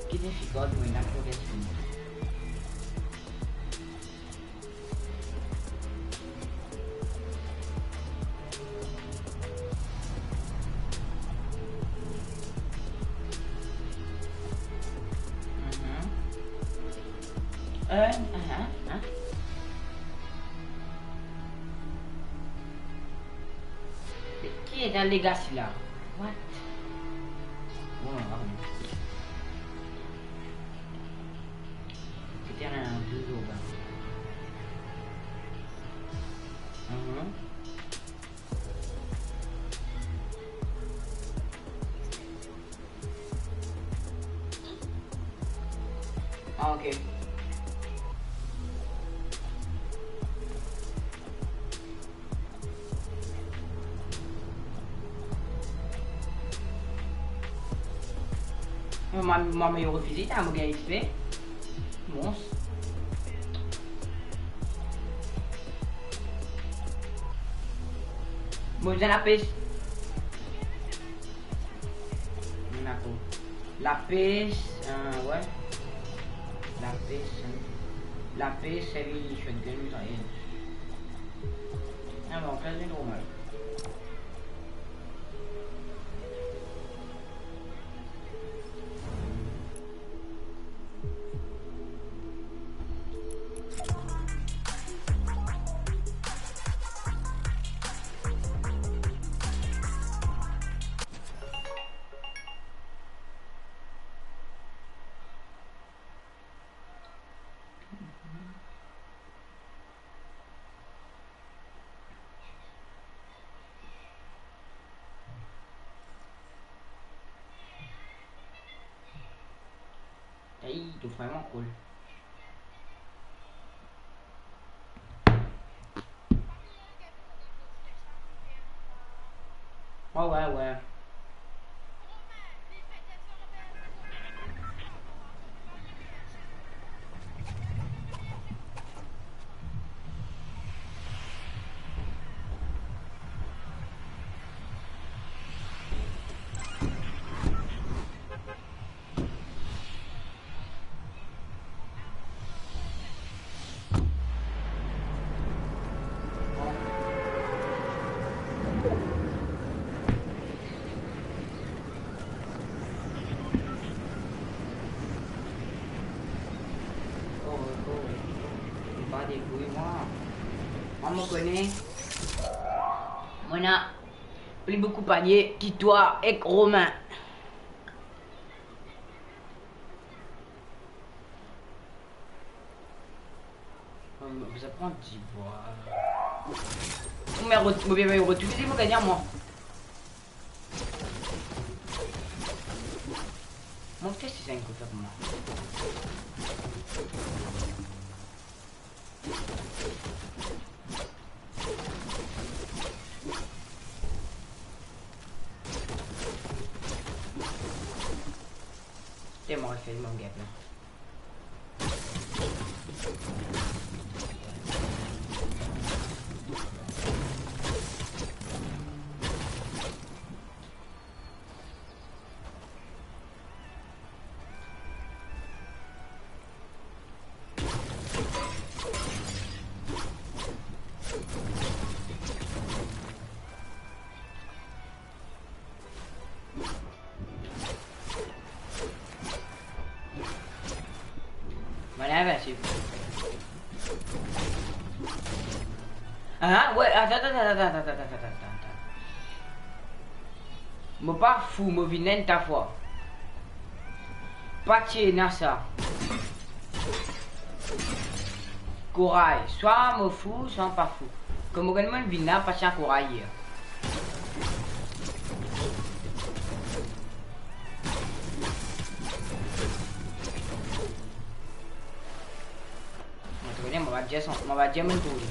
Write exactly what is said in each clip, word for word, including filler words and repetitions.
Ki difikilte mo ena pou get fini? Mhm. Euh, ah, ah, ah. Ki ena Legacy la? What? Oh, pardon. Ki ena douz oba. Mhm. Ah, ok. Mwa, mwa, mwa, mo refize sa, mo gagn X P. Bon. Mo bizin lapes. Dakor. Lapes, euh, ouais. Lapes, hein. Lapes, servi shotgun, sa ye. Ah bon, sa se normal. Ey, to vreman cool. Ah ouais, ouais. Oh, oh, oh. Mo pa debrouy mwa. Mwa, mo kone. Mo ena pli boukou panie ki twa ek Romain. Hum, sa pran dibwa. Ou me ret-, ou bien me retrouve, mo gagn mwa. Mo teste sa enn kout la pou mwa. Te mo refè mwa gap la. Mo ena invinsib. Ah, ouais, attends, attends. Mo pa fou, mo vinn enn ta fwa. Pa ti ena sa. Kouraz, swa mo fou, swa mo pa fou. Kouma mo gagn, mo vinn la, pa ti ena kouraz. Jason, mo va dir enn tour li.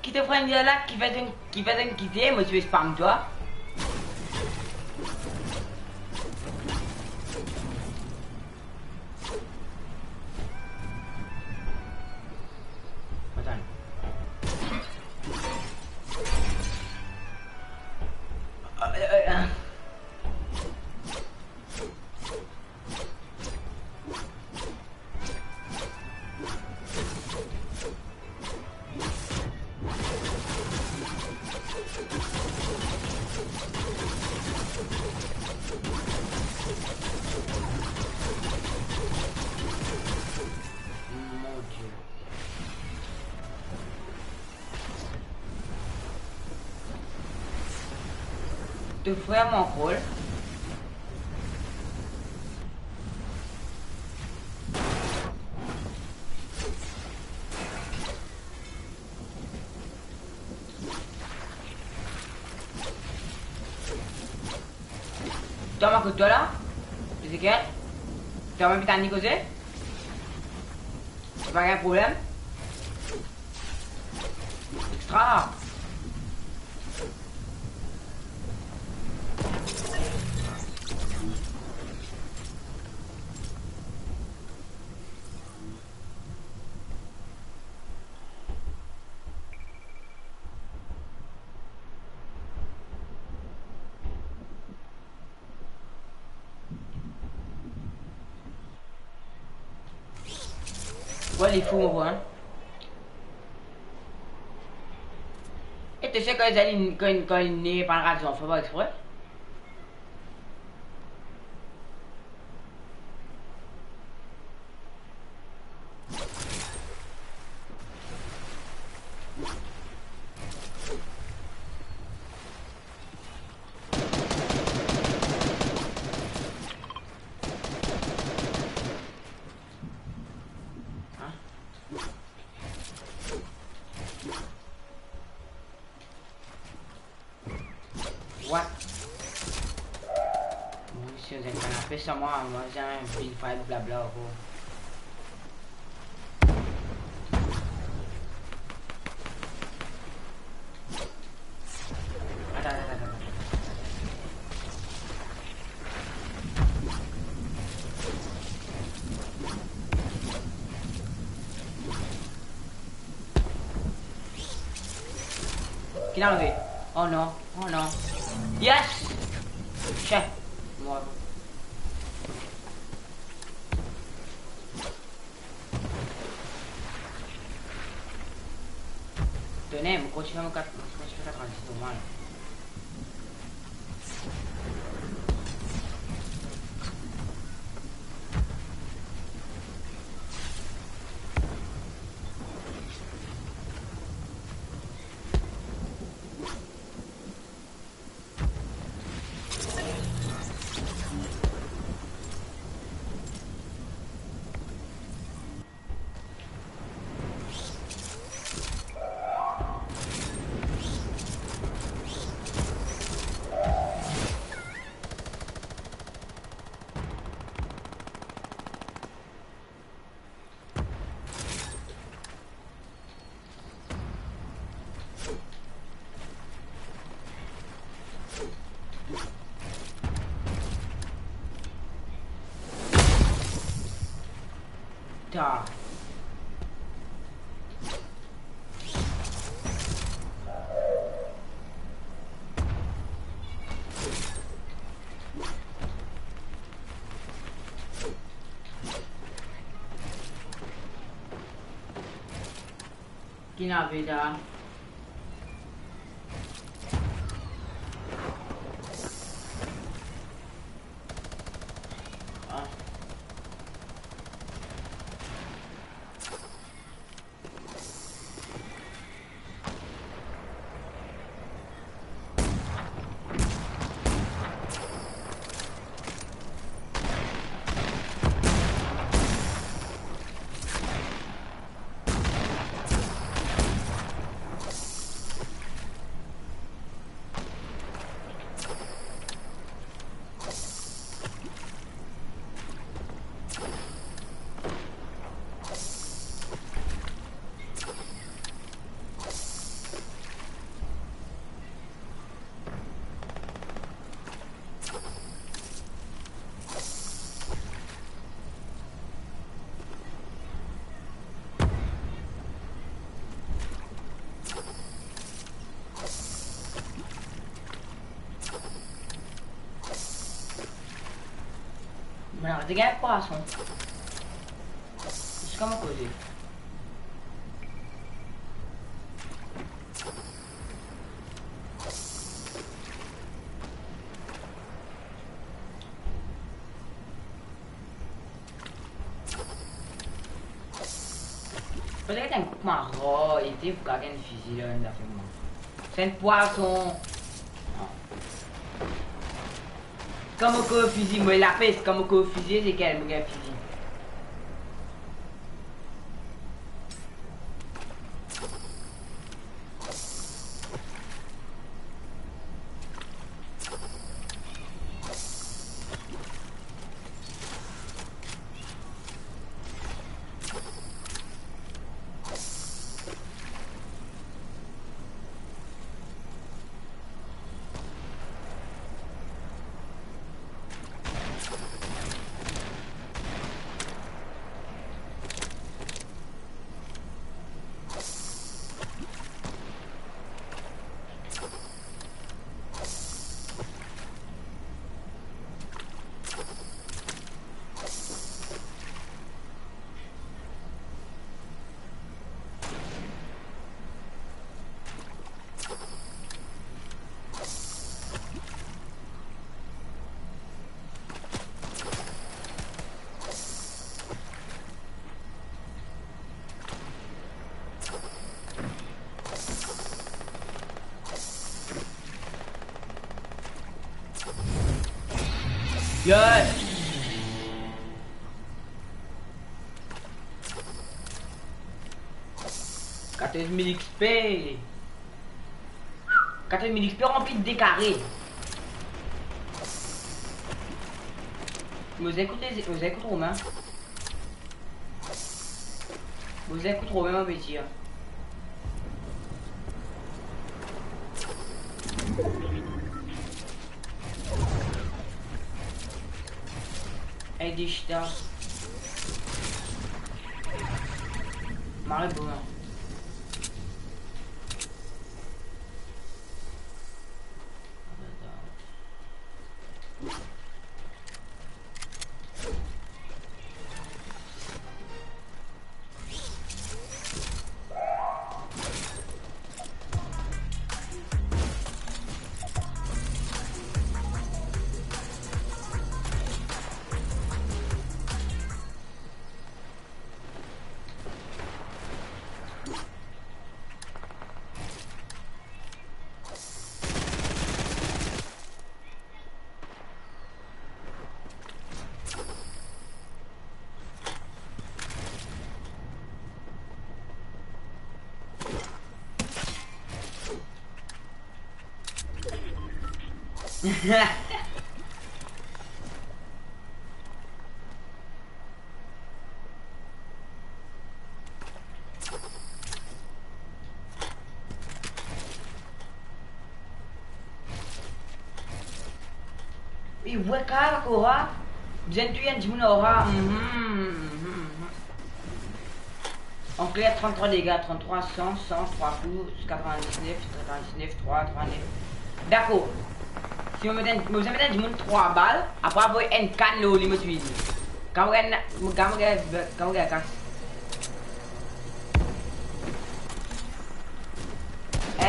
Ki to frenn la, ki fer enn, ki fer enn kite, mo ti pe spam twa. Atann. Mon Dieu. To frer mo ankor. Twa, mo kot twa la? Ezekiel? Twa, mo pe tann li koze? Sipa gagn problem? Extra! Bon, li fou, mo bro, hein. E to sir kan li, kan, kan li ne pa raz zanfan par expre? What? Mo isi dan enn kanape sa, mwa, mo isi dan enn vil fay blabla ankor. Atann, atann, atann, atann. Ki inn arive? Oh non, oh non. Yes! Chien. Mor. Toner, mo kontign fer mo kat, mo kontign fer kat-vinndis normal. Ta. Ki inn arive la? Ah. Mo aret gagn pwason. Ziska mo koze. Petet enn kout marin ete pou gagn enn fizi la, enn zafer mwa. Se enn pwason. Kan mo koz fizi, mo lapes, kan mo koz fizi, se kel mo gagn fizi. Yes! Katorz mil X P. Katorz mil X P ranpli de kare. Mo zis ekout, mo zis ekout Romain. Mo zis ekout Romain, mo pe dir. Ey, distans. Mari bon. E, we, kara, kora. Bizin touy enn dimoun, ora. Mhm, mhm, mhm. An kler, tranntrwa dega, tranntrwa, san, san, trwa kou, katrevin-diznef, katrevin-diznef, trwa, trwa-nef. Dakor. Si mo met enn, mo bizin met enn dimoun trwa bal, apre avoy enn kann lor li, mo touy li. Kan mo gagn, kan mo gagn, kan mo gagn kas.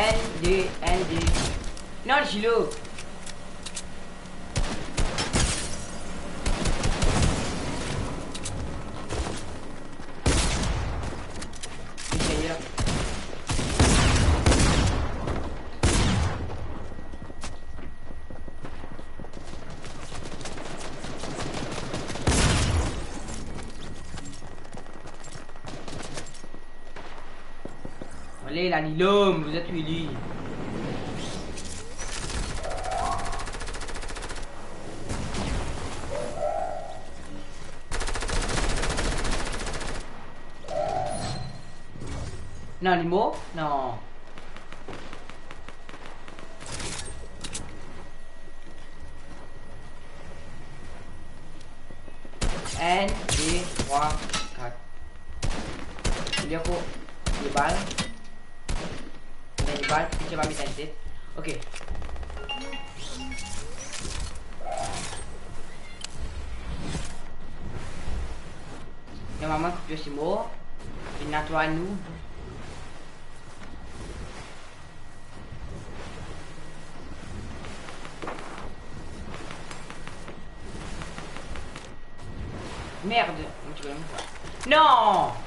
Enn, de, enn, de. Non, Gilo. Ale, la, li lom, zot wi li. Non, li mor? Non. Enn, de, trwa, kat. Li ankor de bal. Li gagn bal, li ti pa met enn tet. Ok. Mama koup le simo, li netway nou. Merde, mo ti gagn mwa. Non!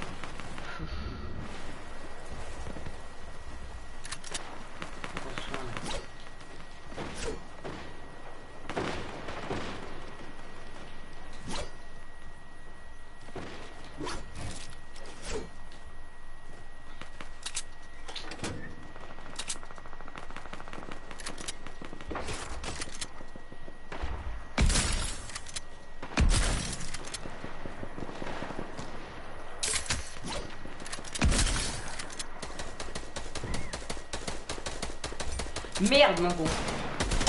Merde, mon con.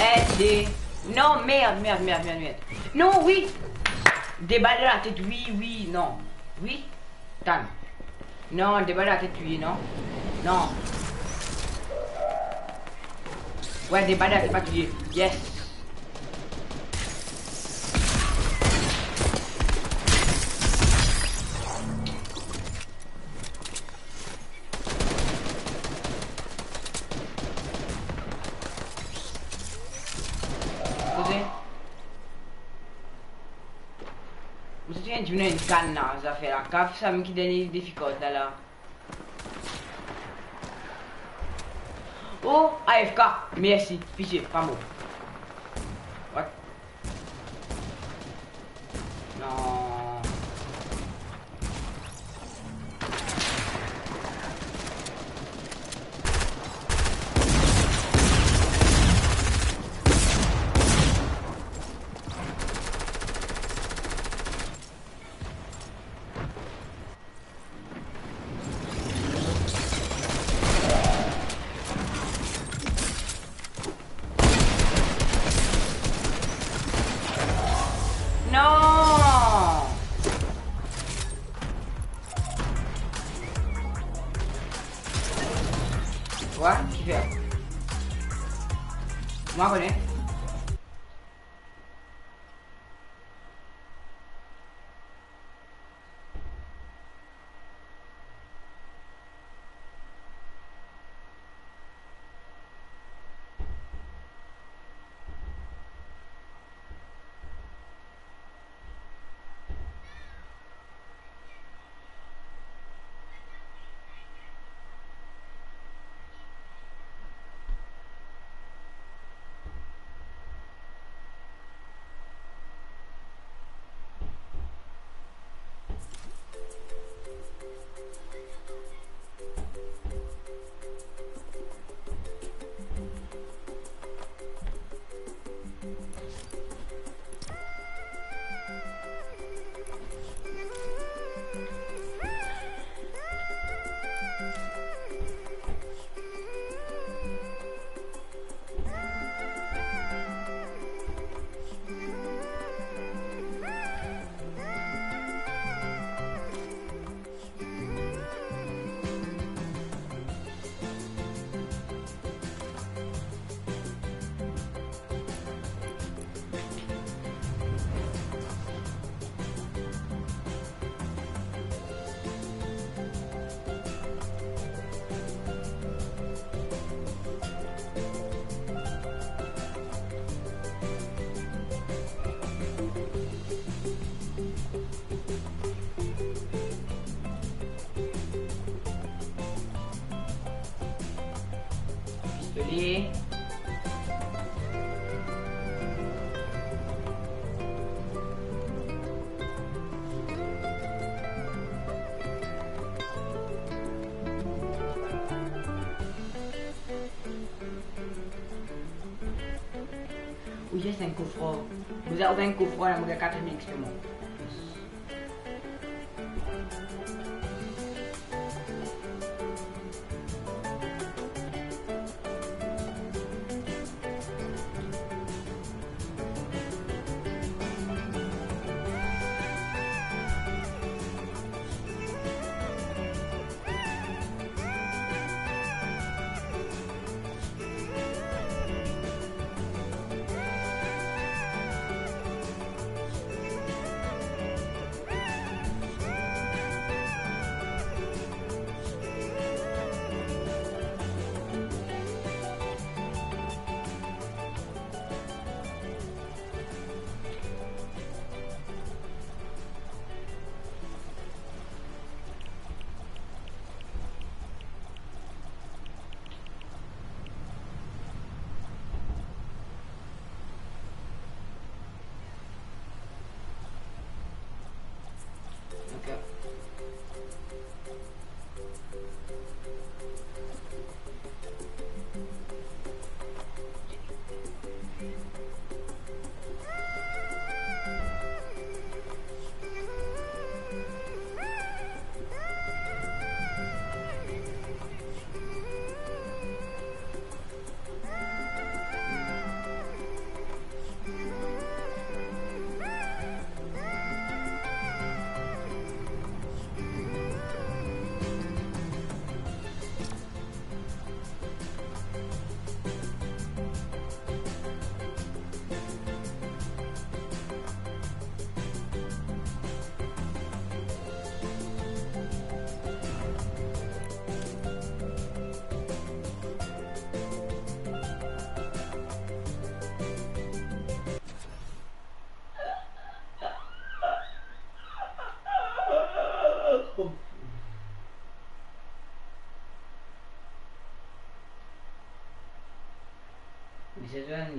Eh, de... Non, merde, merde, merde, merde, merde. Non, wi. De bal dan latet, wi, wi, non. Wi. Tann. Non, de bal dan latet touye, non. Non. Wi, de bal dan latet pa touye. Yes. Koze. Mo ti gagn dimoun enn kann la, zafer la. Kav sa, mem ki dernie defi kort la, la. Oh, A F K, mersi, pitie, pa mor. What? Non. Non! Wa, kifer? Mwa kone. Pistole. Ou yes, enn kofr. Mo za ouver enn kofr la, mo gagn kat mil X P mwa.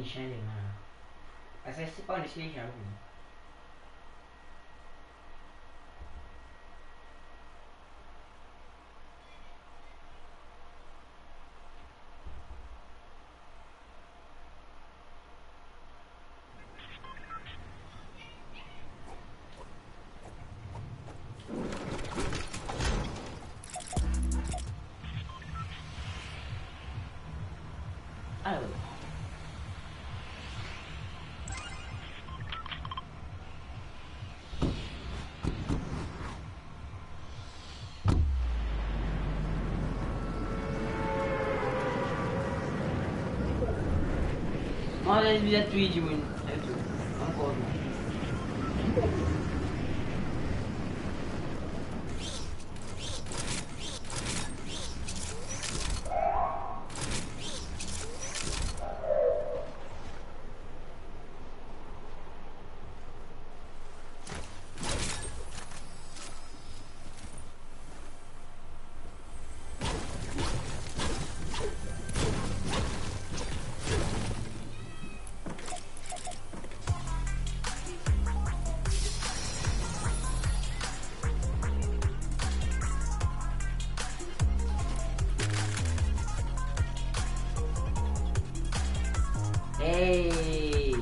Mechan demann. Asa, se pa mechan, wi. Alor. Mwa, la, li bizin touy dimoun. Ankor. Hey!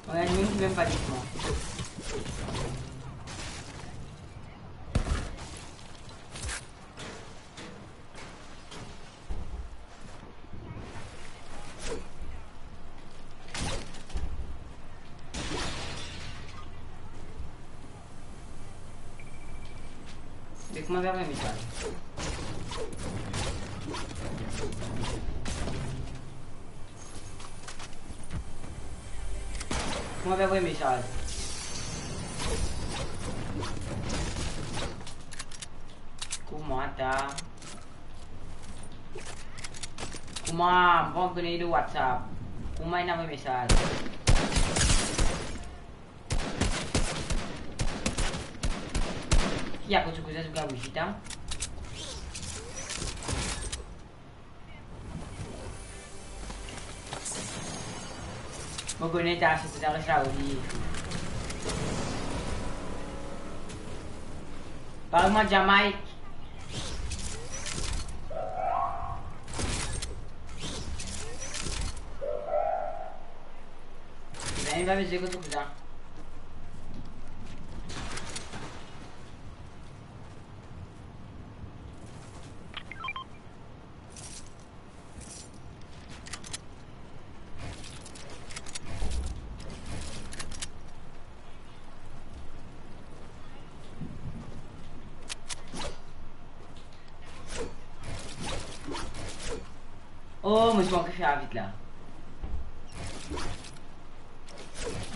Mo ennmi ki mem pa dis mwa. Be kouma fer enn mesaz? Kouma fer enn mesaz? Kouma ta? Kouma, mo pa kone li lor WhatsApp. Kouma inn avoy mesaz? Ki akoz so kouzin zot gagn wifi ta? Mo kone ta, se pou sa res la, wi. Parl mwa Jamaik. Inn avoy mesaz kot so kouzin. Oh, mo ti manke fer vit la.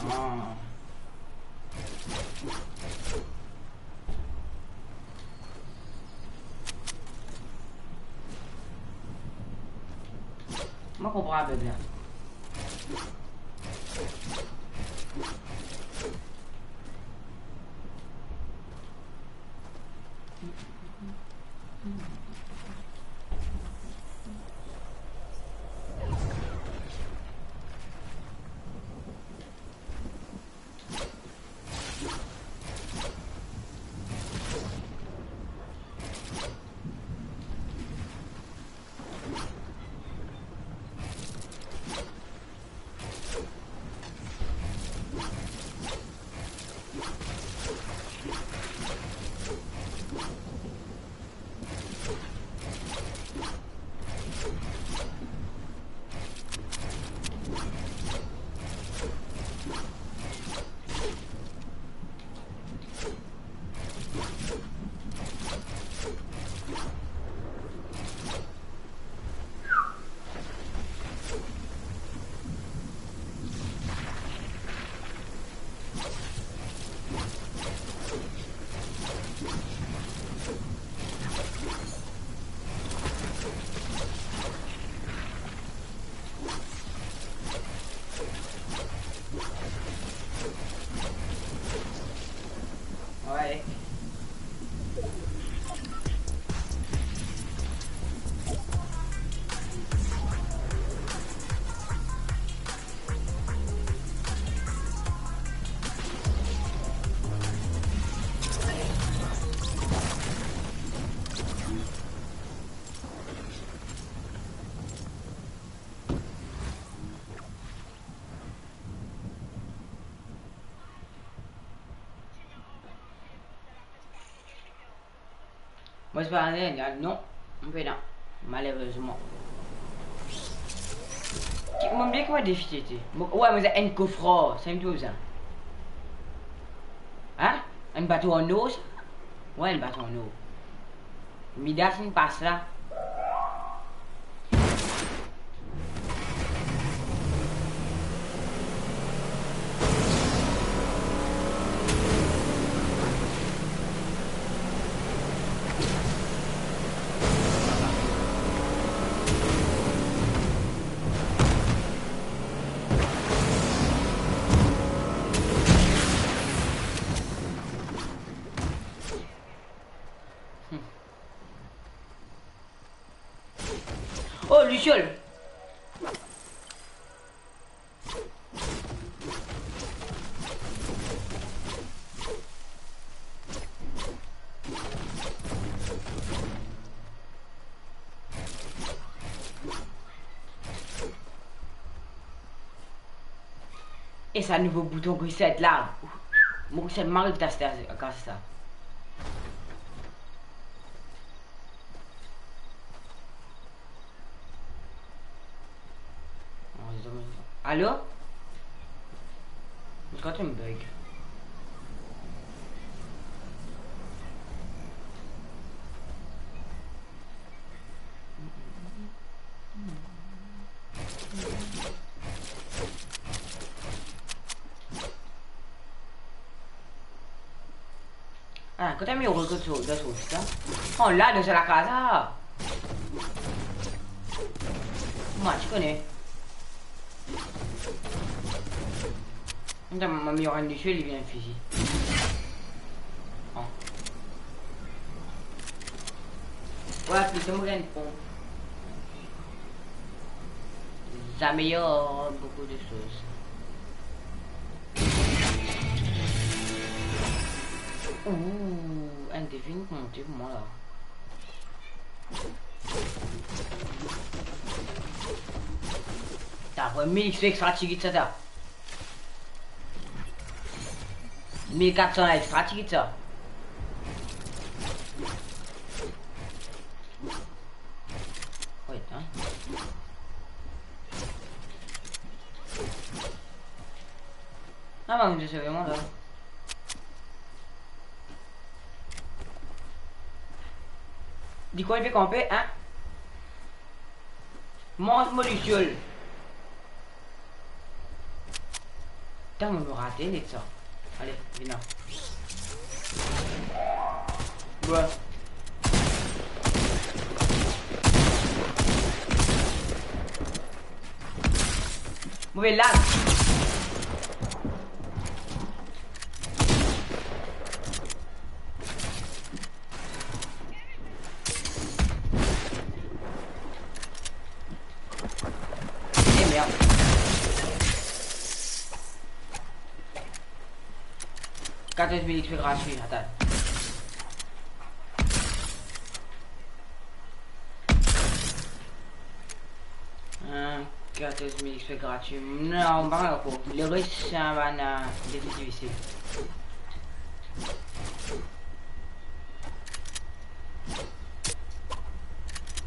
Ah. Mo konpran pa bien. Mo pa, non, non, non, mo pena, malerezman. Ki, mo bliye kouma defi ti ete. Mo, wi, mo bizin enn kofrar, sa mem tou mo bizin. Hein? Enn bato an or sa? Wi, enn bato an or. Midas inn pas la. Oh, lisiol! E sa nouvo bouton reset la. Mo reset mari tas ta kas sa. Alo? Mo ti krwar to bug. Ah, kot mo rod kot so, dan so sita? Oh, la, dan sa lakaz la. Mo ti kone. Atann, mo, mo, mo, li vinn fizi. Oh. Wi, plito mo gagn pon. Ça améliore beaucoup de choses. Ooh, enn defi inn monte pou mwa la. Ta vre, mil X P extra tigit sa, ta. Mil kat san extra tigit sa. Wait, hein. Ah, bah, je sais vraiment là. Di kwa li pe kanpe, hein? Manz mo lisiol. Putain, mo rate net sa. Ale, vinn la. Bro. Move lag. Eh, merde. Katorz mil X P gratwi, atann. Euh, katorz mil X P gratwi. Non, pa ankor. Leres, se bann, euh, defi difisil.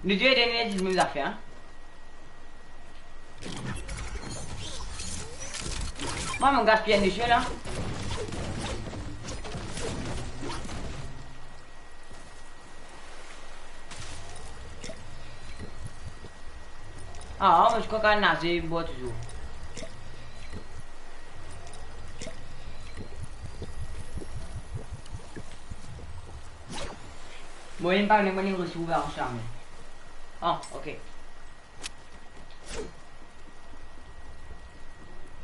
Nou de dernie, nou zafer, hein. Mwa, mo gaspiy enn lisiol la. Ah, mo ti krwar naze bwar touzour. Mo mem pa, mo mem resi ouver ansam. Ah, ok.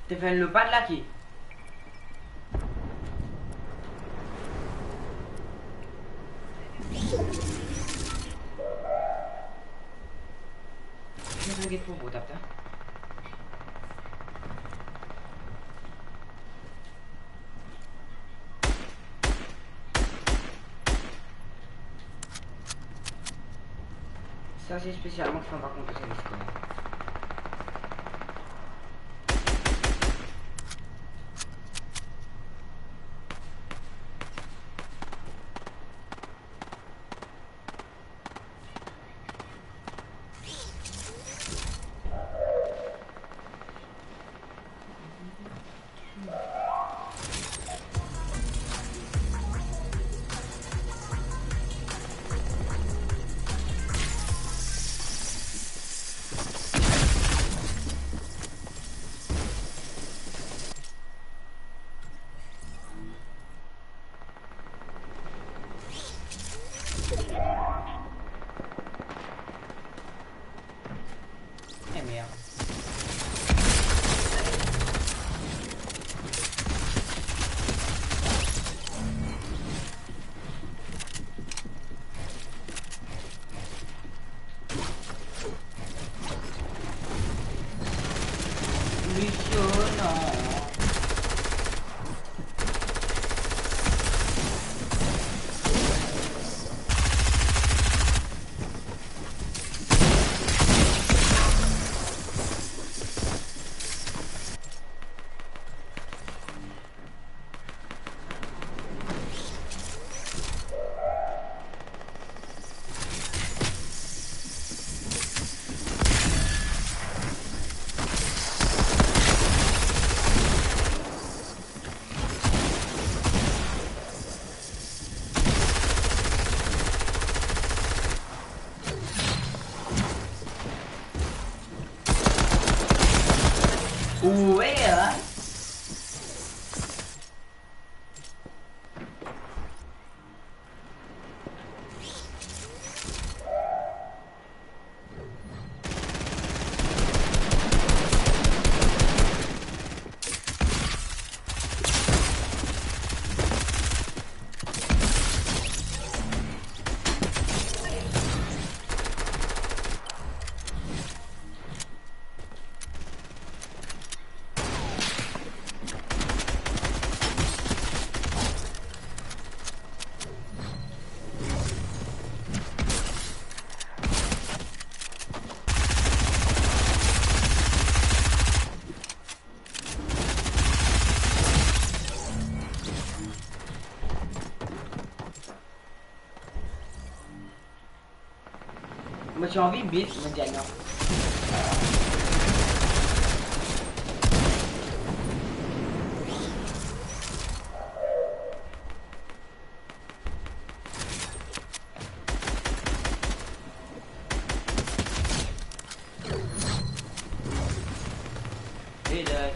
To fer enn lopad la ki? Mo get pou portab la. Sa se spesialman ki finn pa konpran sa Discord. Mo ti anvi beat, mo dir non. Hey, Dad.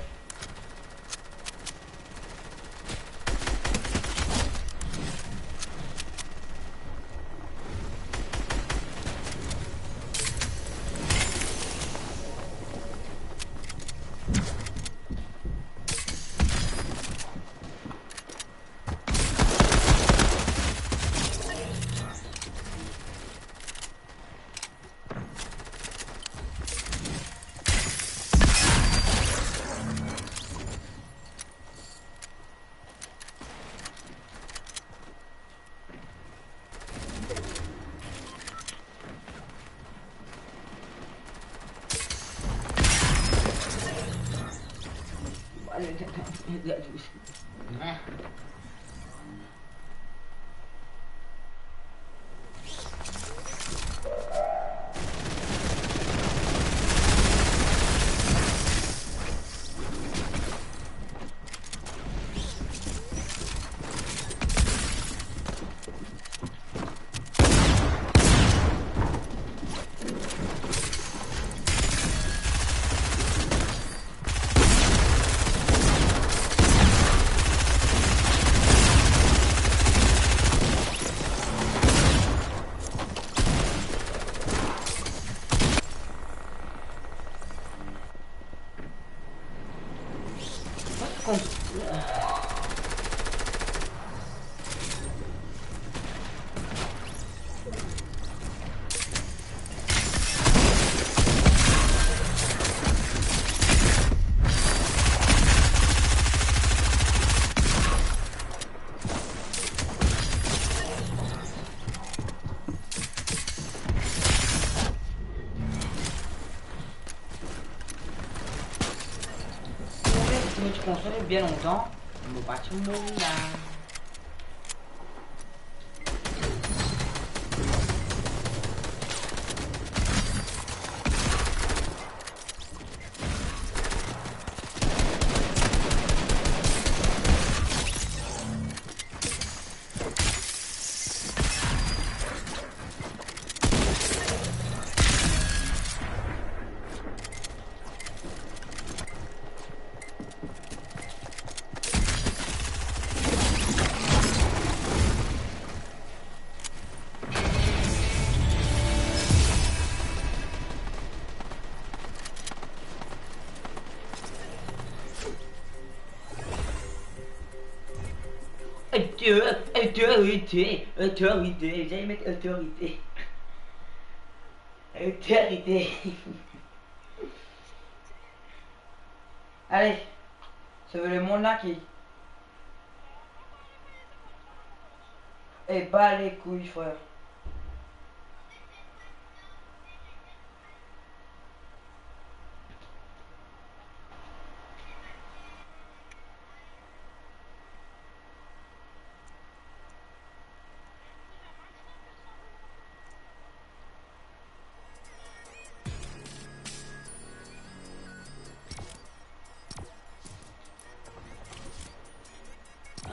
Mo ti konstri bien lontan, mo pa ti mor la. Autorité, autorité, autorité. Zame met autorité. Autorité. Ale, sove lemonn la ki. E bat lekouy, frer.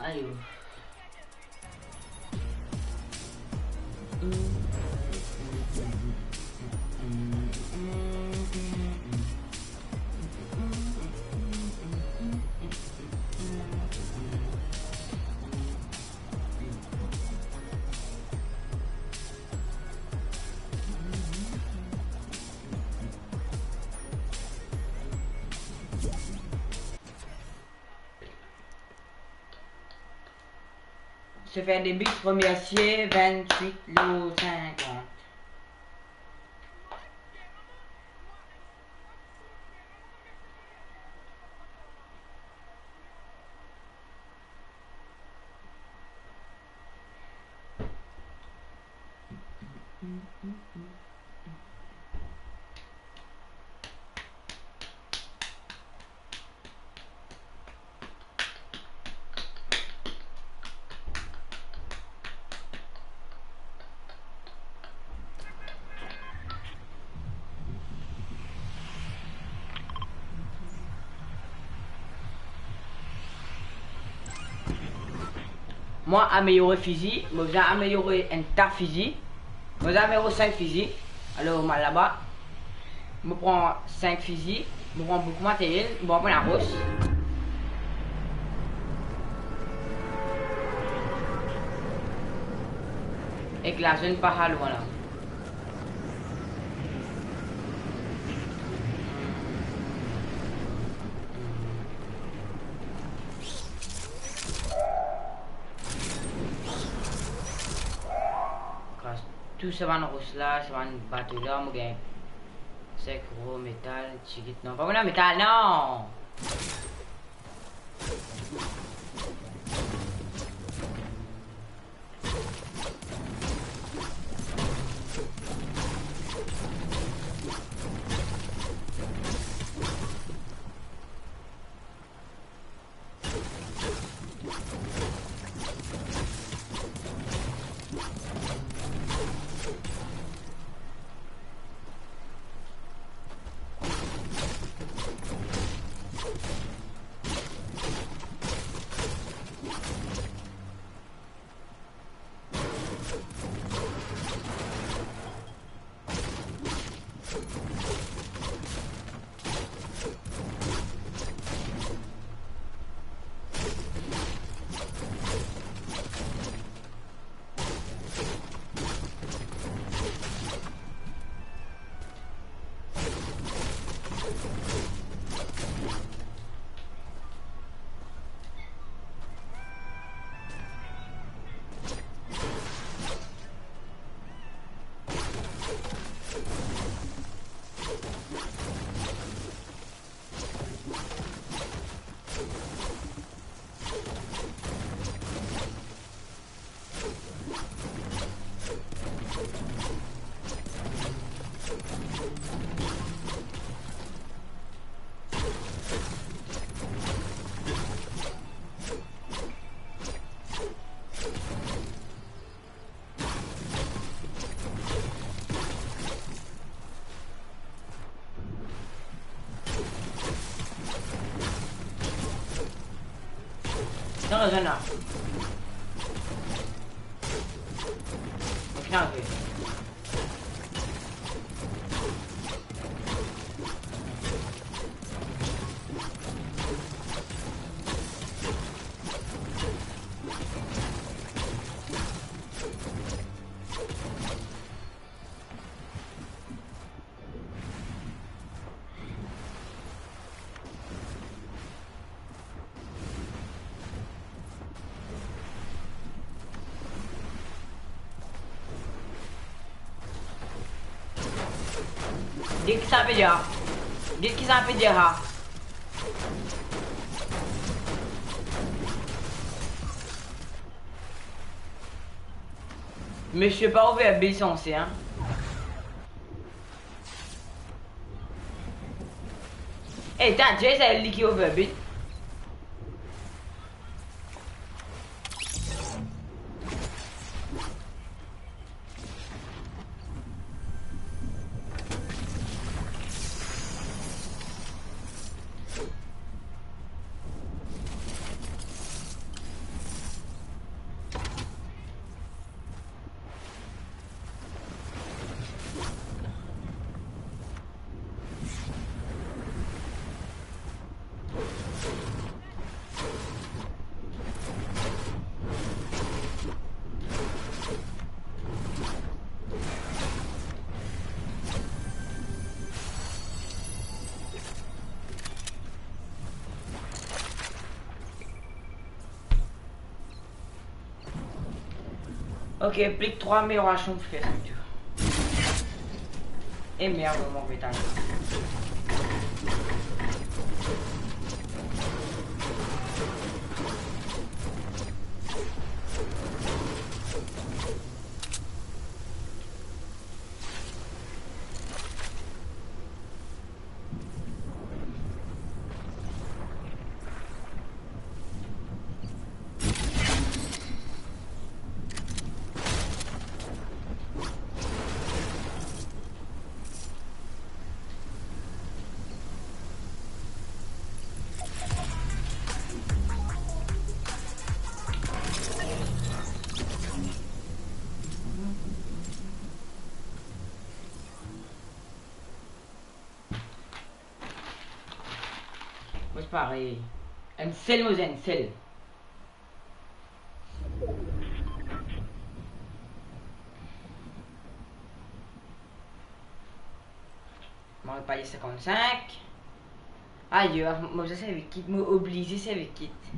Ayo. Se fer de bit, premie tir, vennwit lor sinkant. Mo ameliore fizi, mo bizin ameliore enn ta fizi. Mo bizin ameliore sink fizi. Alor, mo al laba. Mo pran sink fizi, mo pran boukou materyel, mo pran laros. Ek lazone pa al lwin la. Kras tou sa bann ros la, sa bann bato la, mo gagn sek ro metal, tigit, non, pa bann metal, non! Non, non, non. Ok, non, ok. Get ki sa pe dir. Get ki sa pe dir la. Misie pa ouver bil sanse, hein. Eh, ta, Jay, sa li ki overbuild. Ok, pli ki trwa ameliorasyon pou fer sa tou. E merde, mo metal. Parey. Enn sel mo, enn sel. Mo pa li sinkant-sink. Ayo, mo bizin servi kit, mo oblize servi kit.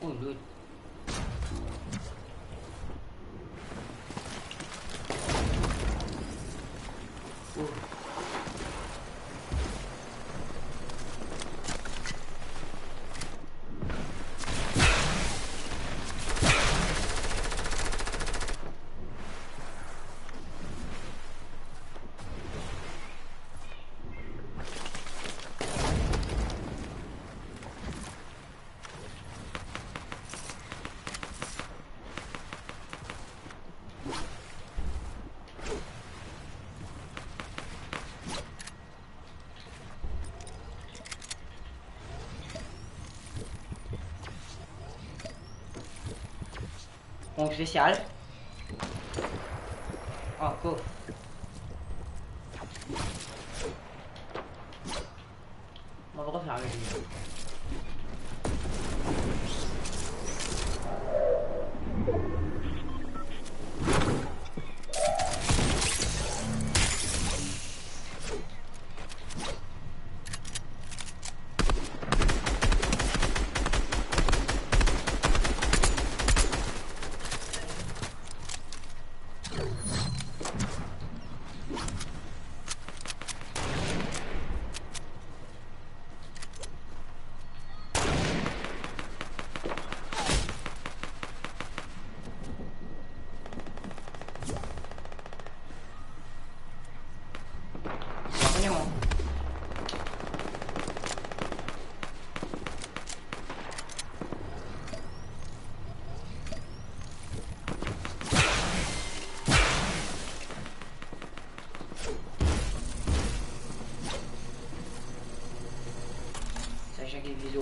Oh, lot. Oh. Bon, spesial. Ankor. Mo pa fer avek li.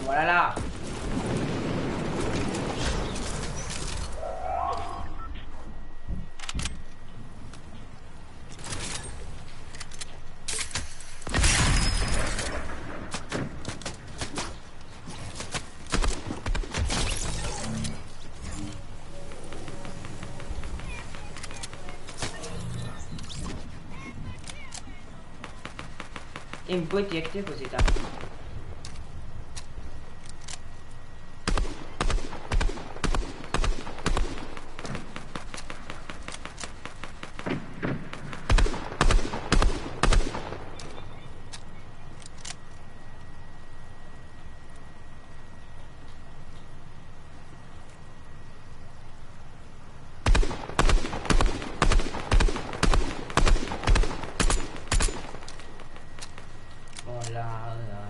Mo la la. Enn bwat direk koze ta. Oh la la la.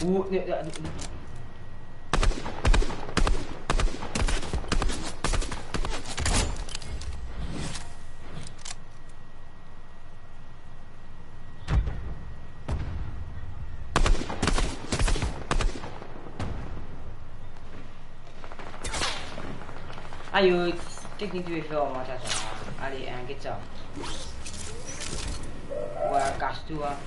Ou, ne, ne, ne. Ayo, teknik dife fer mwa sa, sa. Ale, hein, get sa. Wa, kas tou, hein.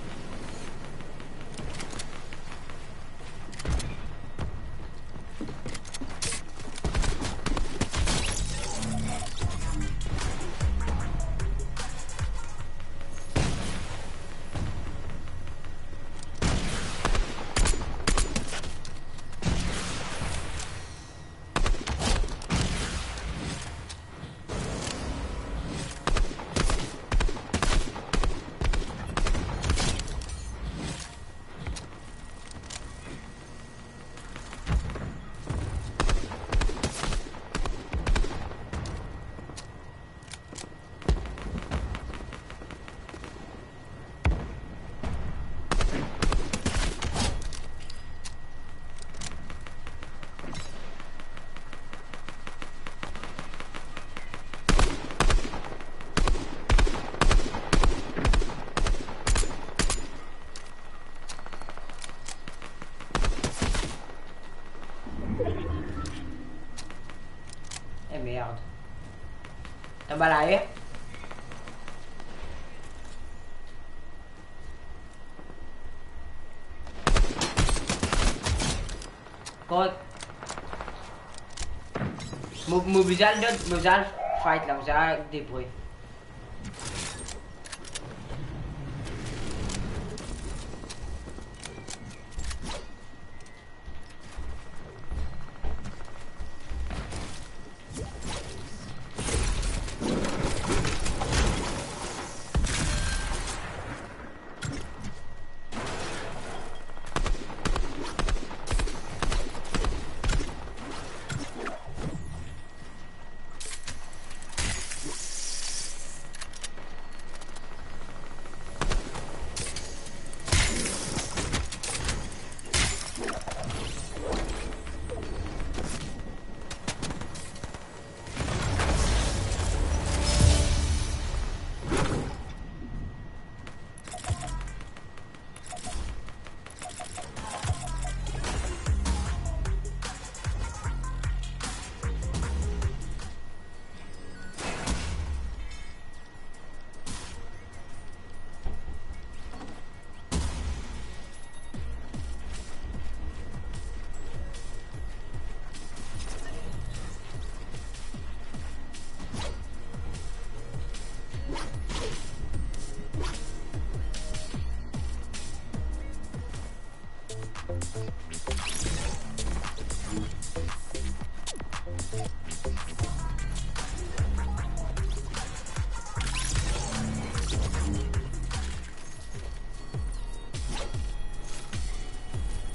Eh merde. T'as balayé? Kot? Mo, mo bizin al dot, mo bizin al fight la, mo bizin al debrouy.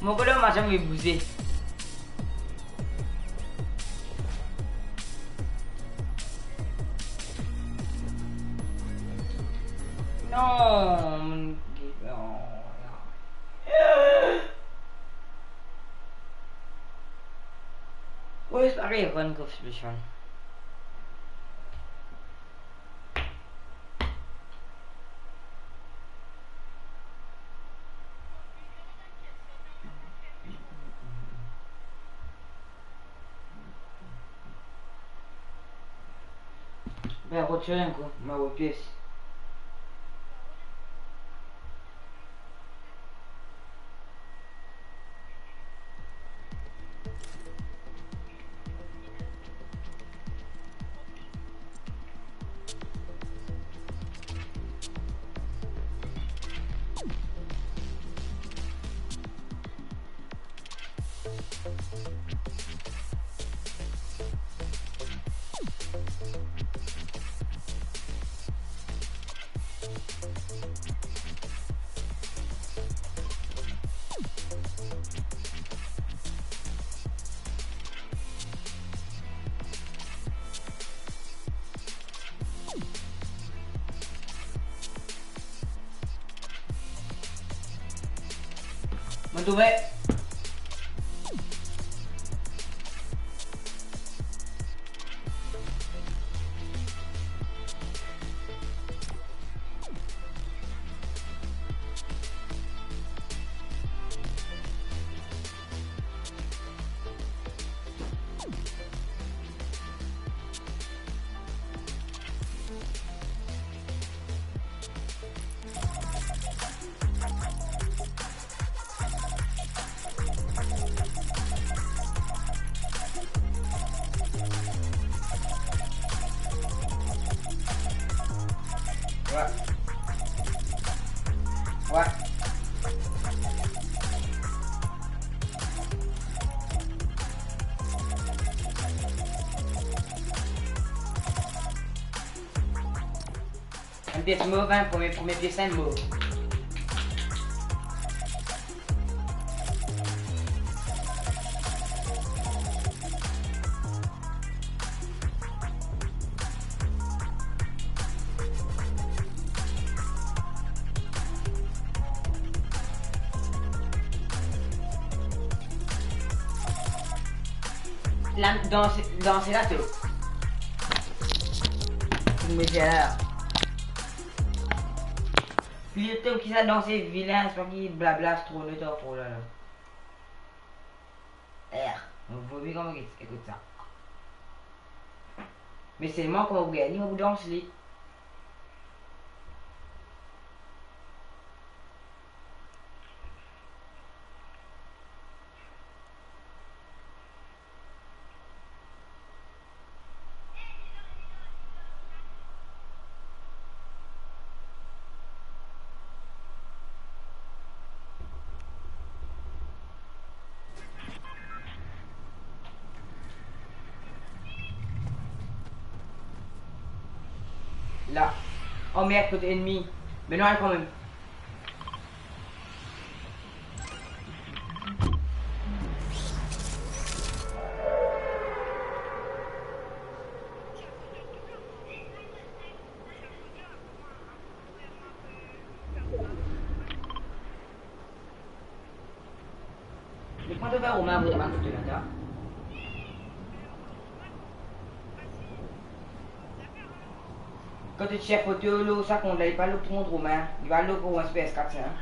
Mo kote mo mazin pe bouze. Non, non, non. Wes, pare, vann kof solution. Ben, rod so enn kou, mo rod pies. Mo trouve. Wa. Wa. Enn pies mov, hein, premie, premie pies, enn mov. La, dans, dans la to. Finn met la. Plito ki sa danse vilin, se pa ki blabla, se tro net, tro la la. Er, mo vomi kan mo ekout sa. Me selman kan mo gagn li, mo pou dans li. La. Oh merd, kot ennmi. Me nou al kanmem. Li pran to ver Romain, avoy bann foto ladan. Kan to tir foto lor sa kont la, li pa lor to kont Romain, li pa lor pou enn P S kat, hein.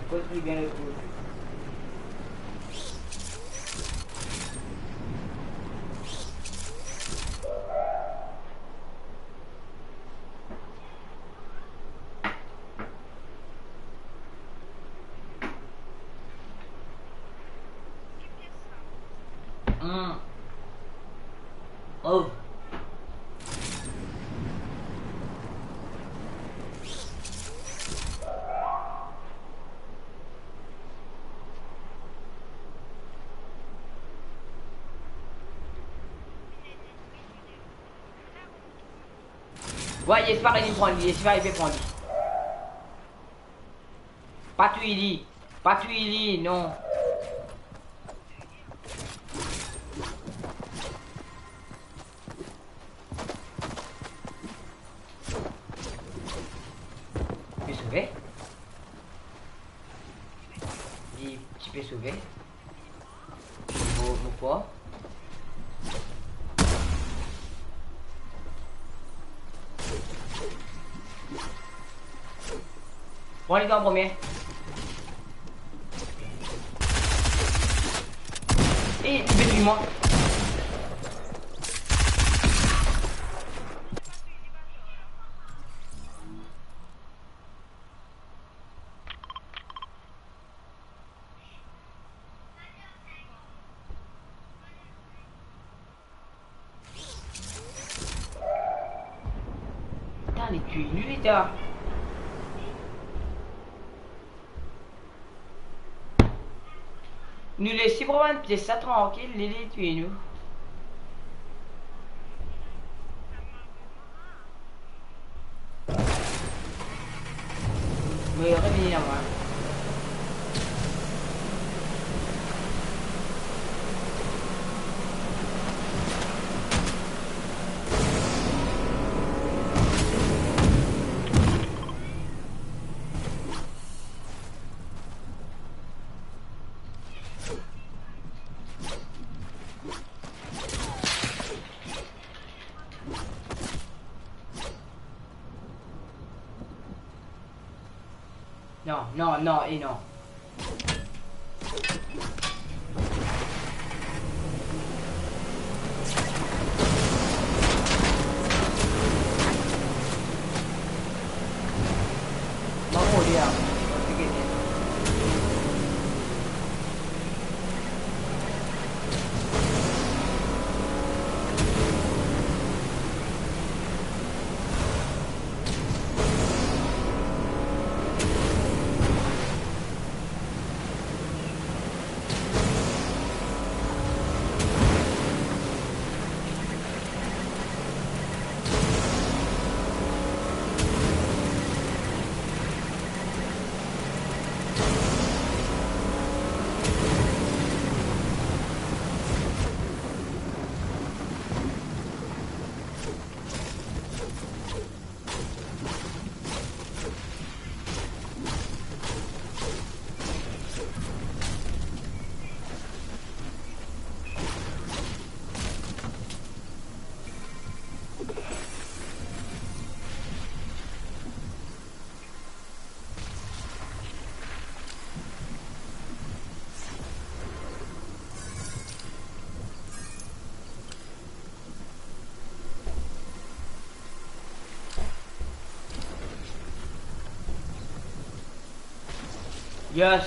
Koz pli bien lot kote. Hmm. Oh. Wey, esper li pran li, esper li pe pran li. Pa touy li, pa touy li, non. Pe sove? Li ti pe sove. Mo, mo kwa? Bon, li an premie. E, li pe touy mwa. Putain, li touy nou, li, ta. Nou les li pran bann pies la trankil, li, li touy nou. Mo revini la, mwa. Non, non, non, e non. Mo mouri la. Yes.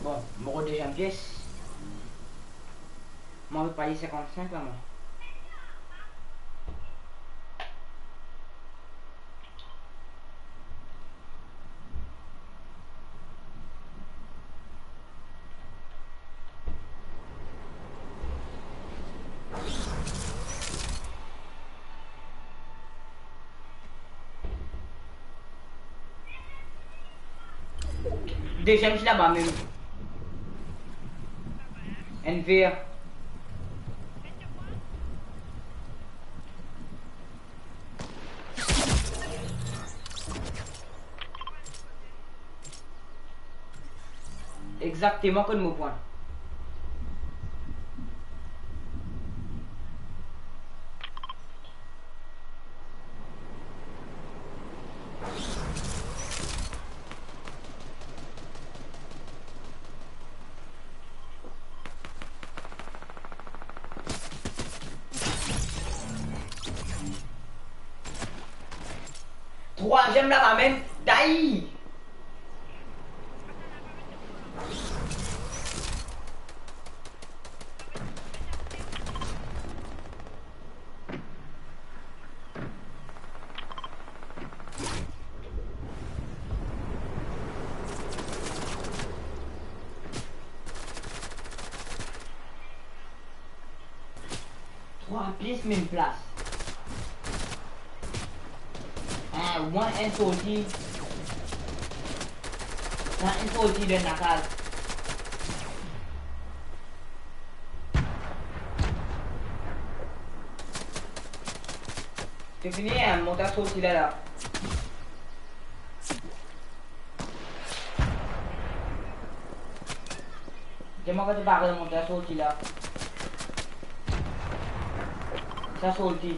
Bon, mo rod deziem pies. Mo pe peye sinkant-sink la, mwa. Deziem ti laba mem. Enn ver. Exakteman kot mo pran. Trwaziem laba mem, dai! Pran plis mem plas. Eh, ou enn sorti. Sa enn sorti dan lakaz. To fini, eh, mont a sorti la, la. Dir mwa kot to pare mont a sorti la. Sa sorti.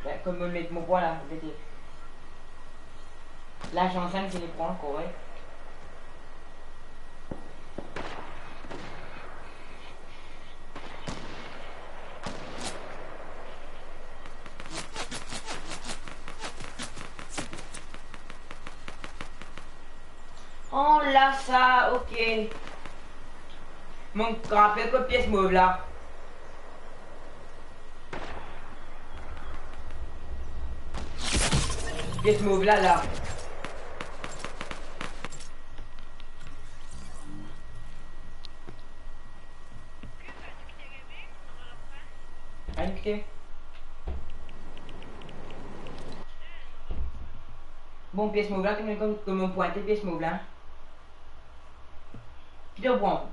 Be, kouma mo met mo pwa la, vete. La, Jean-Jean, ki li pran, korek. Oh, la sa, ok. Mo rapel kot pies mov la. Pies mov la, la. Ann kite. Bon, pies mov la, kouma, kouma mo pwinte pies mov la. Ki to pran?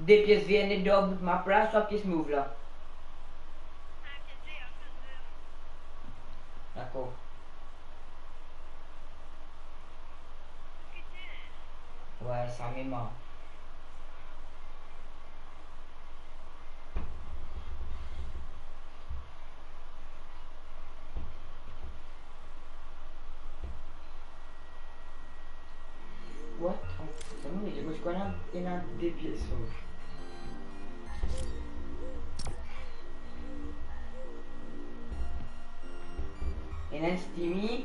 De pies ver net dan bout map la, swa pies mov la? Dakor. Wey, samem, an. What? Mo ti krwar ena de pies mov. Ena enn Steamy.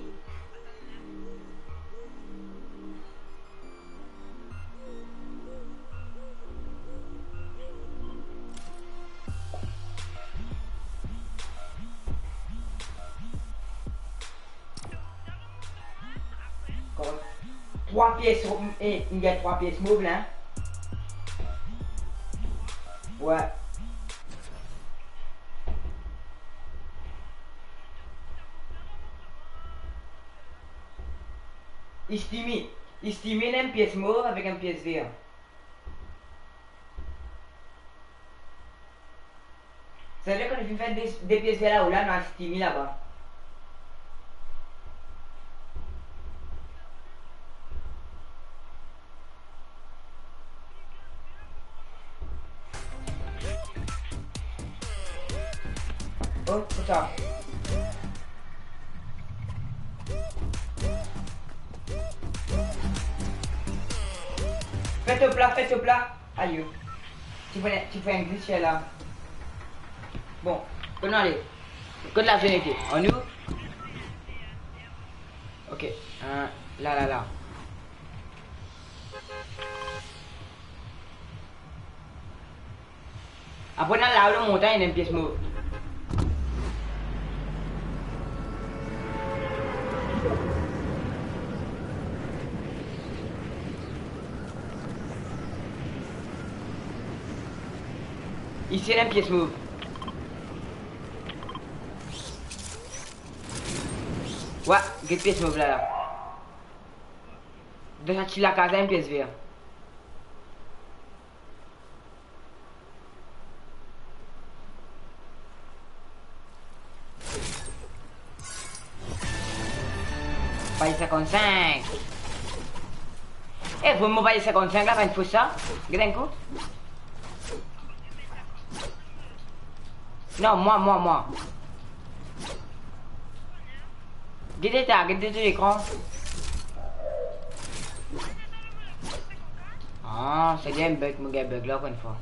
Trwa pies, eh, inn gagn trwa pies mov la. Wey. Steamy, Steamy ena enn pies mov avek enn pies ver. Savedir kan nou finn fer de, de pies ver la, ou la, nou al Steamy laba. Oh, kosa? Fer top la, fer top la. Ayo. Ti fer, ti fer enn glitch la. Bon, kot nou ale? Kot lavion ete? Annou? Ok, euh, la, la, la. Apre, nou al la-o lor montagn, ena enn pies mov. Isi ena enn pies mov. Wey, get pies mov la, la. Dan sa ti lakaz la, enn pies ver. Paz sinkann-sink. Eh, vremem paz sinkann-sink la, pa enn fos sa? Get enn kou. Non, mwa, mwa, mwa. Get eta, get eta lekran. Ah, sa gagn bug, mo gagn bug la ankor enn fwa.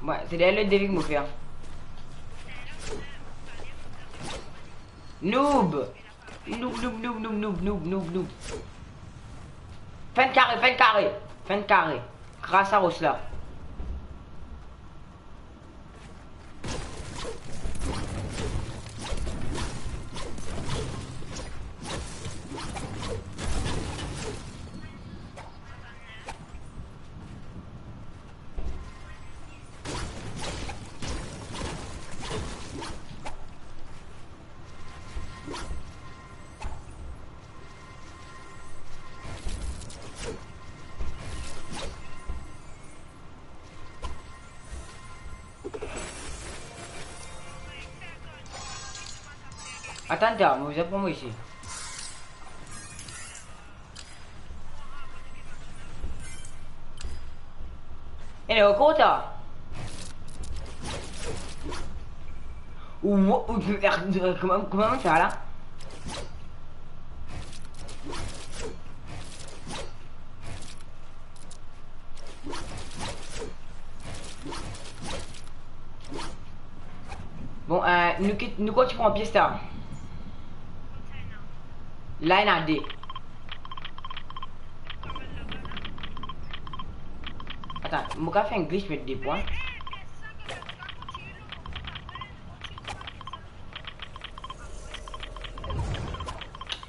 Wey, se deryer lot devi ki mo fer. Noob! Noob, noob, noob. Fer enn kare, fer enn kare, fer enn kare. Kraz sa ros la. Atann, ta, mo bizin pran mo isi. Hello, kota? Ou, ou, kouma, kouma sa la? Bon, eh, nou kit, nou kontign pran pies la. La, ena de. Atann, mo kapav fer enn glitch, met de pwin.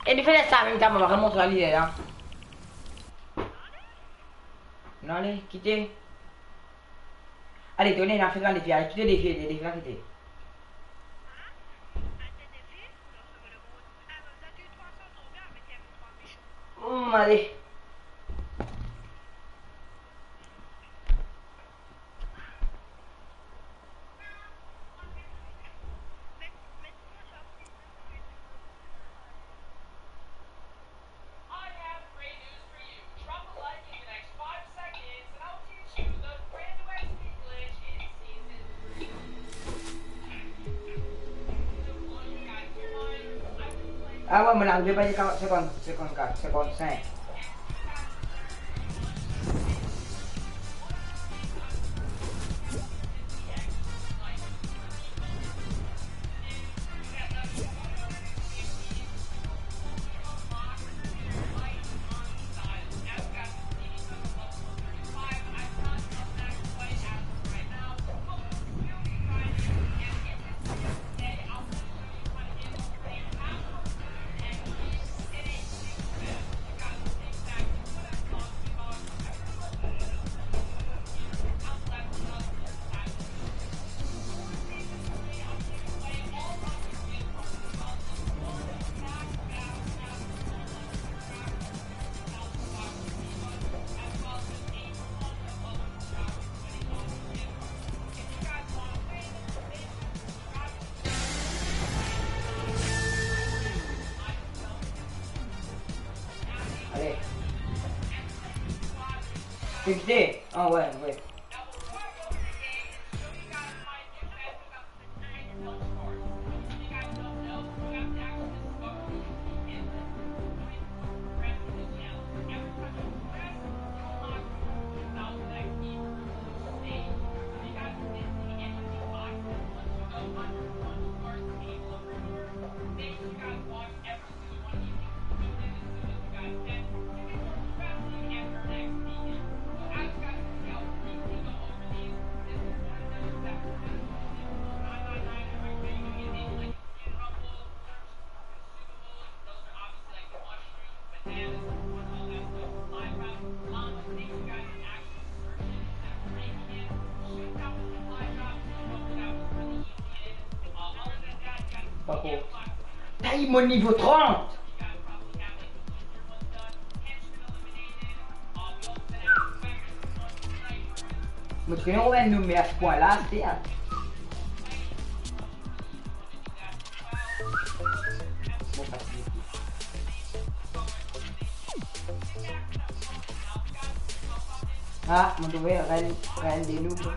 E nou fer sa mem tan, mo pa montre li la. Non, ale, kite. Ale, tourne, ena fer enn defi, ale, kite defi, defi la, kite. Hmm, ale. Ah ouais, mo la arive, pa senkant, senkant kat, senkant sink. Ale. Fixé. Ah ouais, ouais. Pako. Tay mo nivo trant. Mo ti kone ou enn noumer pwin la, se, a. Bon, fasil. Ah, mo trouve reine, reine des loups.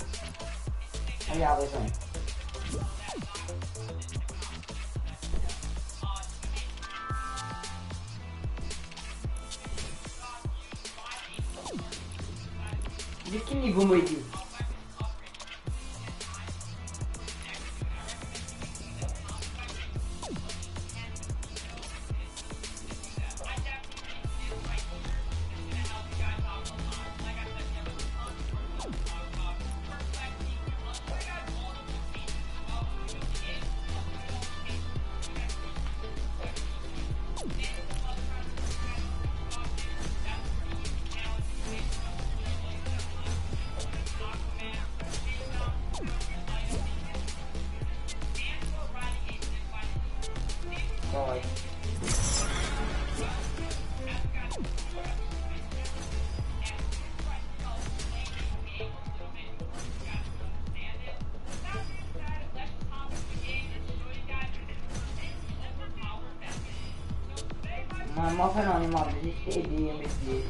Ale, apre sa. De ki nivo mo ete? Mwa, mwa, pa nanye, mwa, zis ede met pie.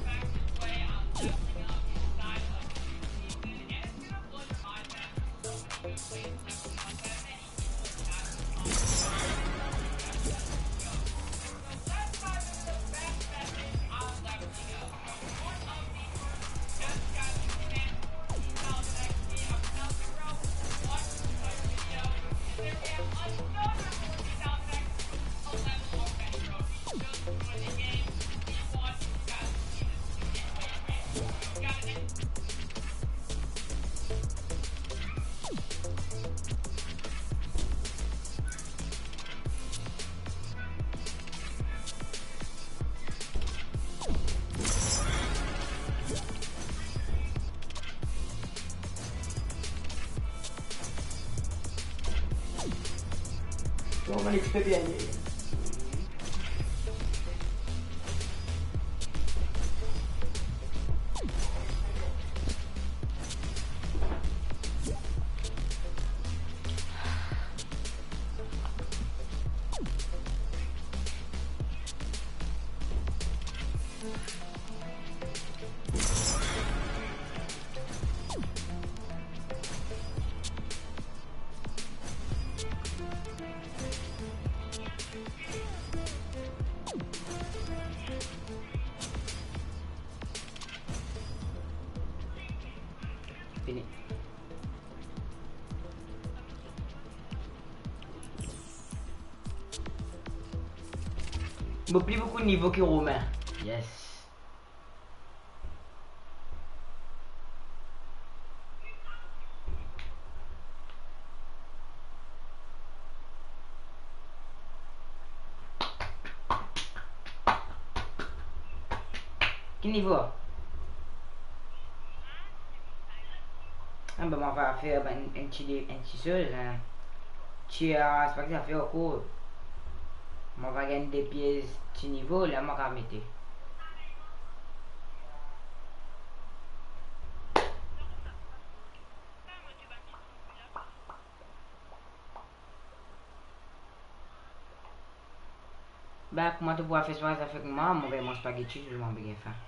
Bon, on va l'expédier. Fini. Mo pli boukou nivo ki Romain. Yes. Ki nivo? Ah, ben, mo va fer, ben, enn ti, enn ti soz, hein. Ti, ah, se pa ki zafer ankor. Mo va gagn de pies ti nivo, la mo ka mete. Ba, kouma to pou al fer sa avek mwa, mo pe manz spaghetti, mo pe gagn fin.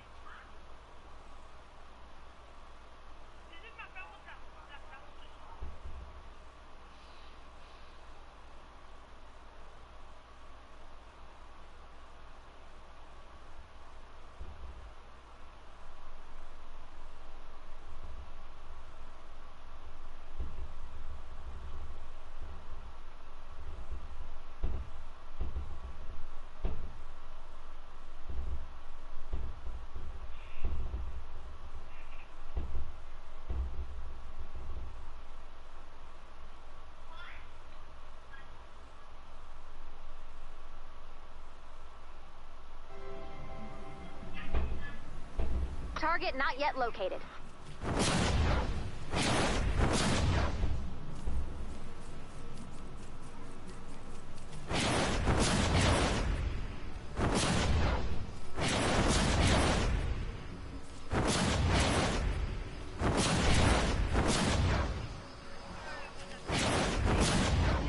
Target not yet located.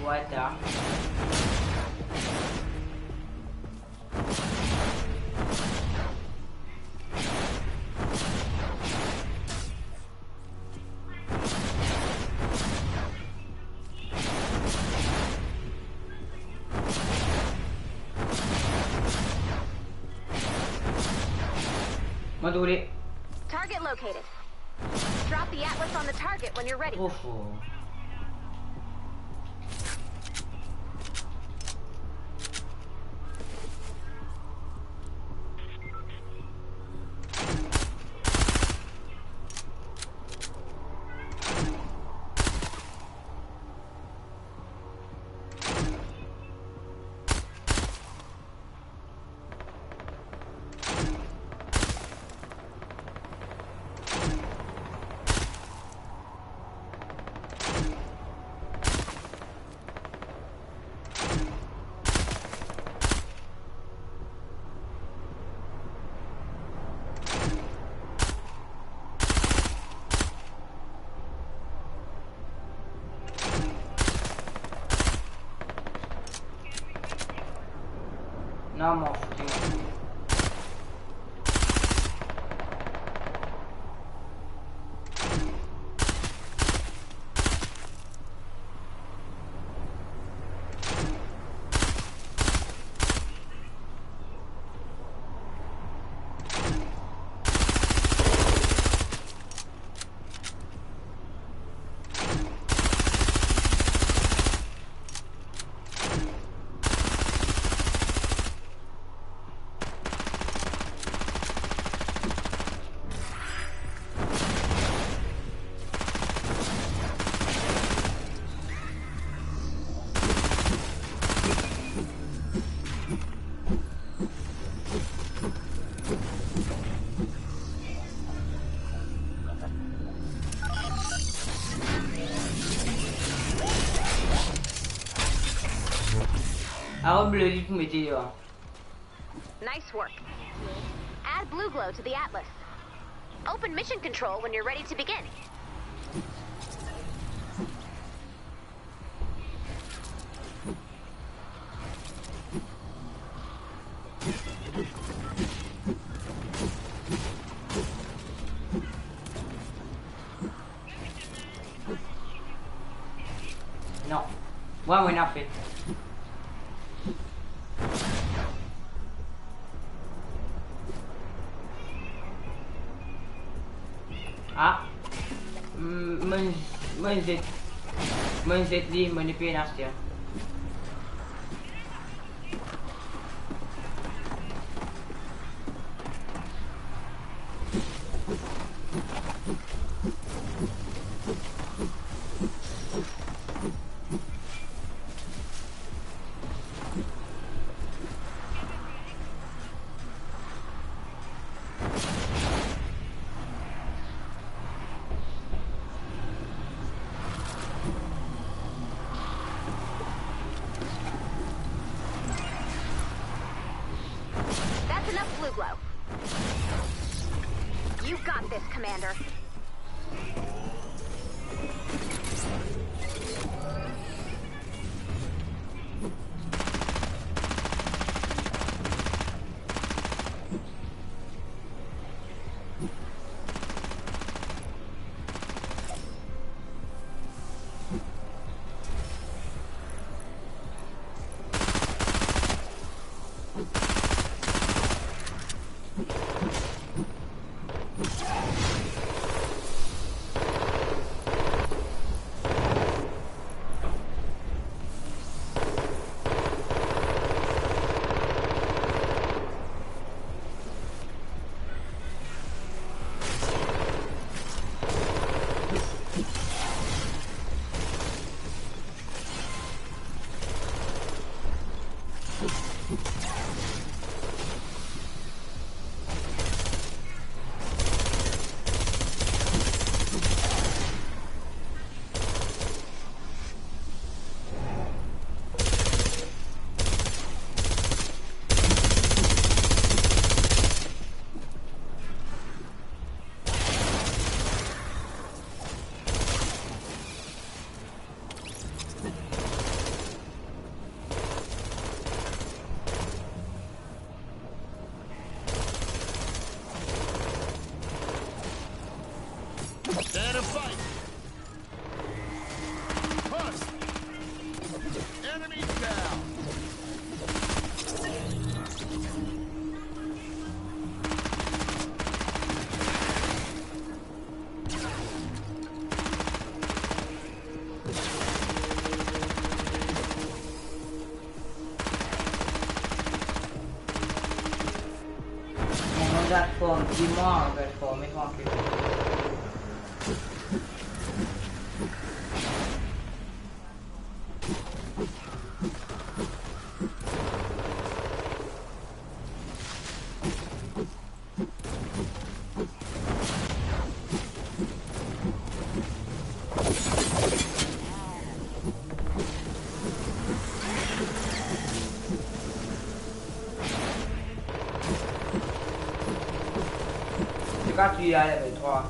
What the? Mo trouve. Target located. Drop the Atlas on the target when you're ready. Oho. Non, m'en fous. Aron ble li pou mete deor. Nice work. Add blue glow to the atlas. Open mission control when you're ready to begin. Non. Mwa, mo ena fe. Ah. Mm, mo'nn, mo'nn zet, mo'nn zet li, mo'nn pe aste. That's enough blue glow. You got this, Commander. Prepare to fight! Push! Enemy down! Mon platform, dis-moi, platform, et tranquille. Ti kapav touy a level trwa.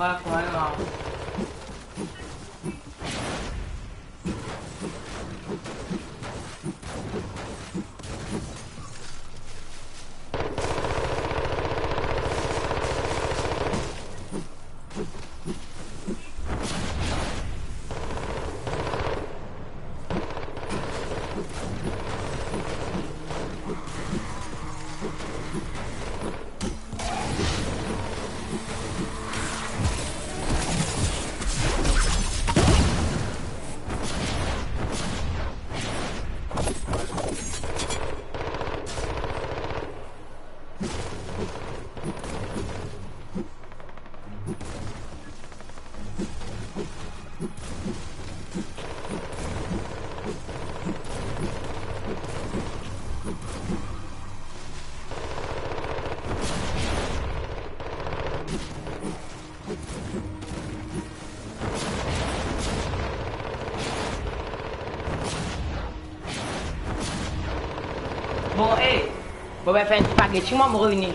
Voilà, voilà. Bon, eh, bon, ben, fer enn spaghetti, mwa, mo revini.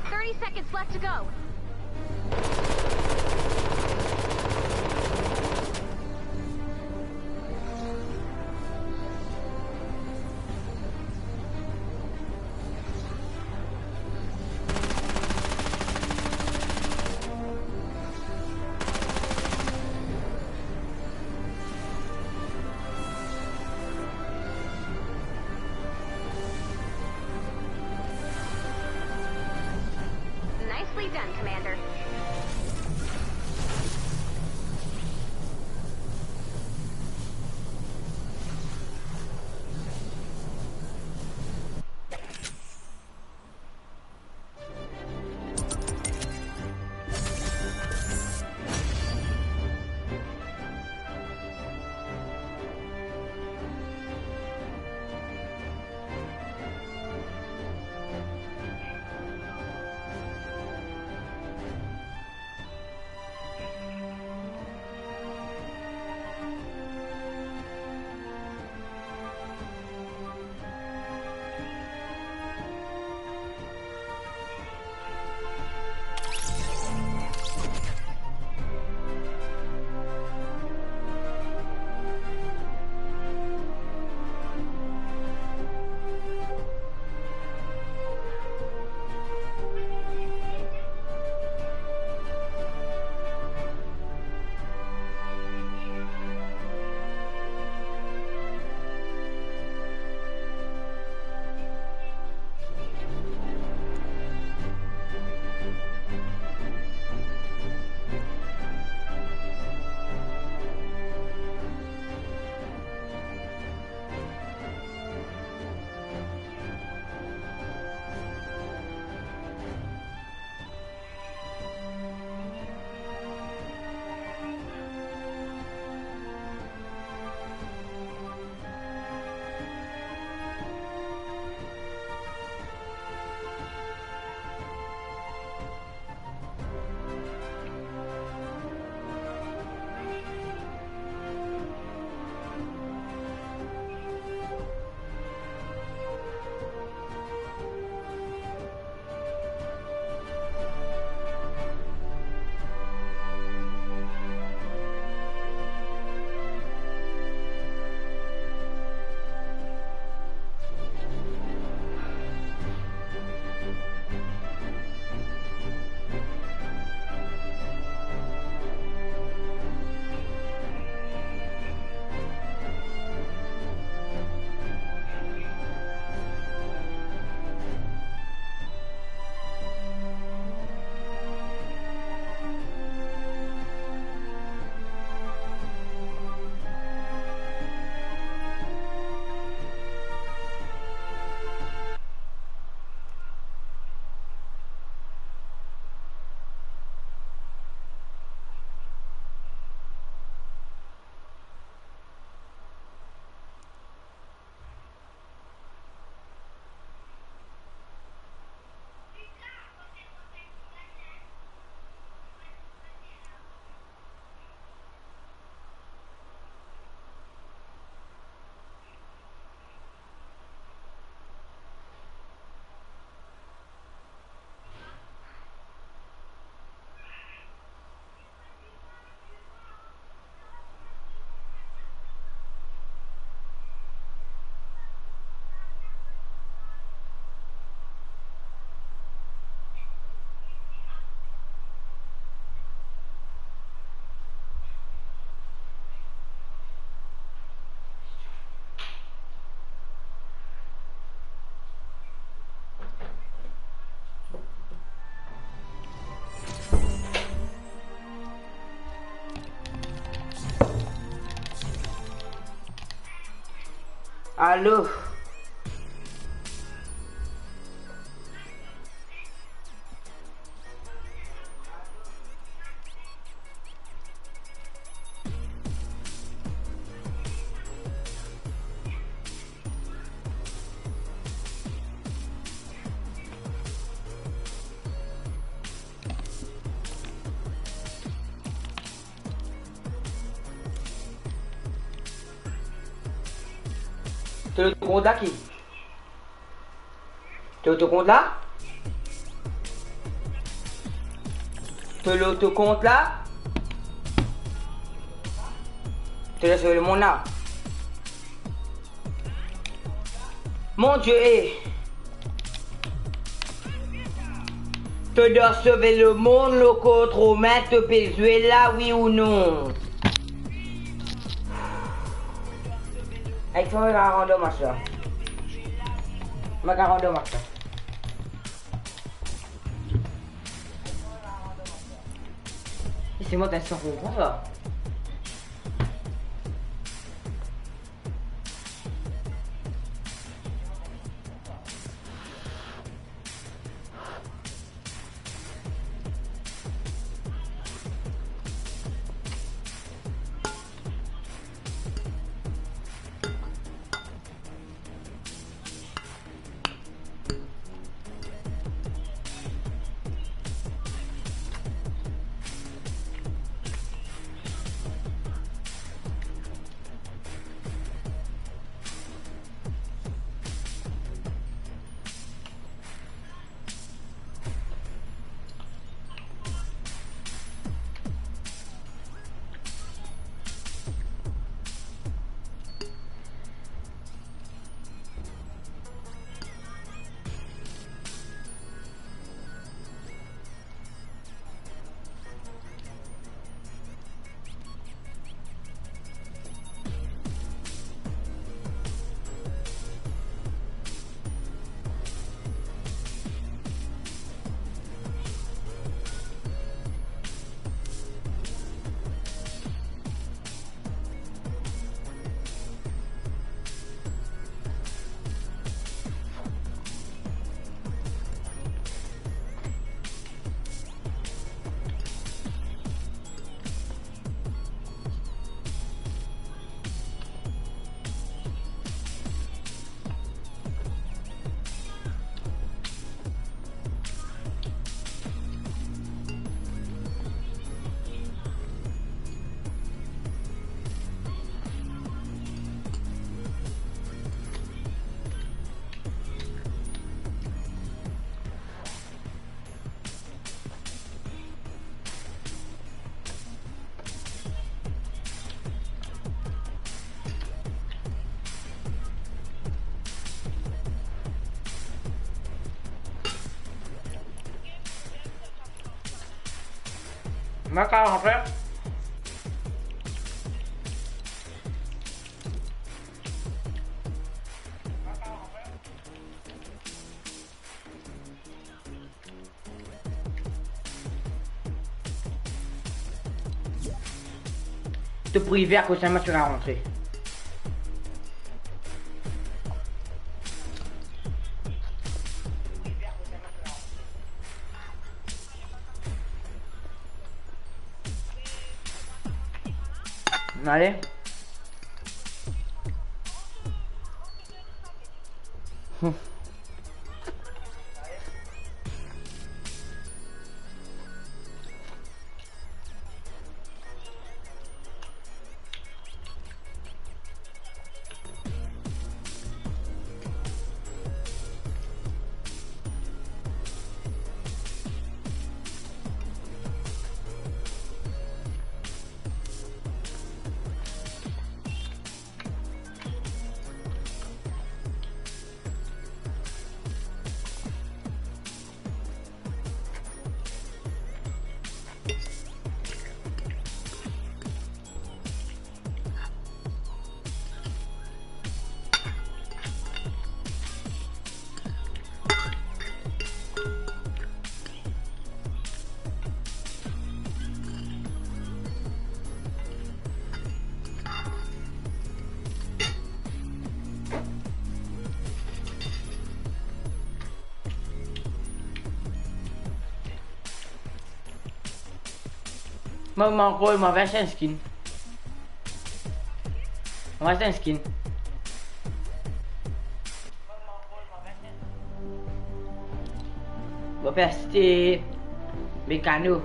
Thirty seconds left to go. Nicely done, Alo? To lor to kont la ki? To lor to kont la? To lor to kont la? To les lemonn la. Mon Die, e. To dwa sove lemonn lor kont Romin, to pe zwe la, wi ou non? Ek sa, mo kapav random match la. Mo kapav random match la. E se mwa ki ena san konpran sa. Mo kapav rantre? To prive akoz sa, mo ti kapav rantre. Ale. Mo, mo ankor, mo ava aste enn skin. Mo ava aste enn skin. Mo pe aste Mekano.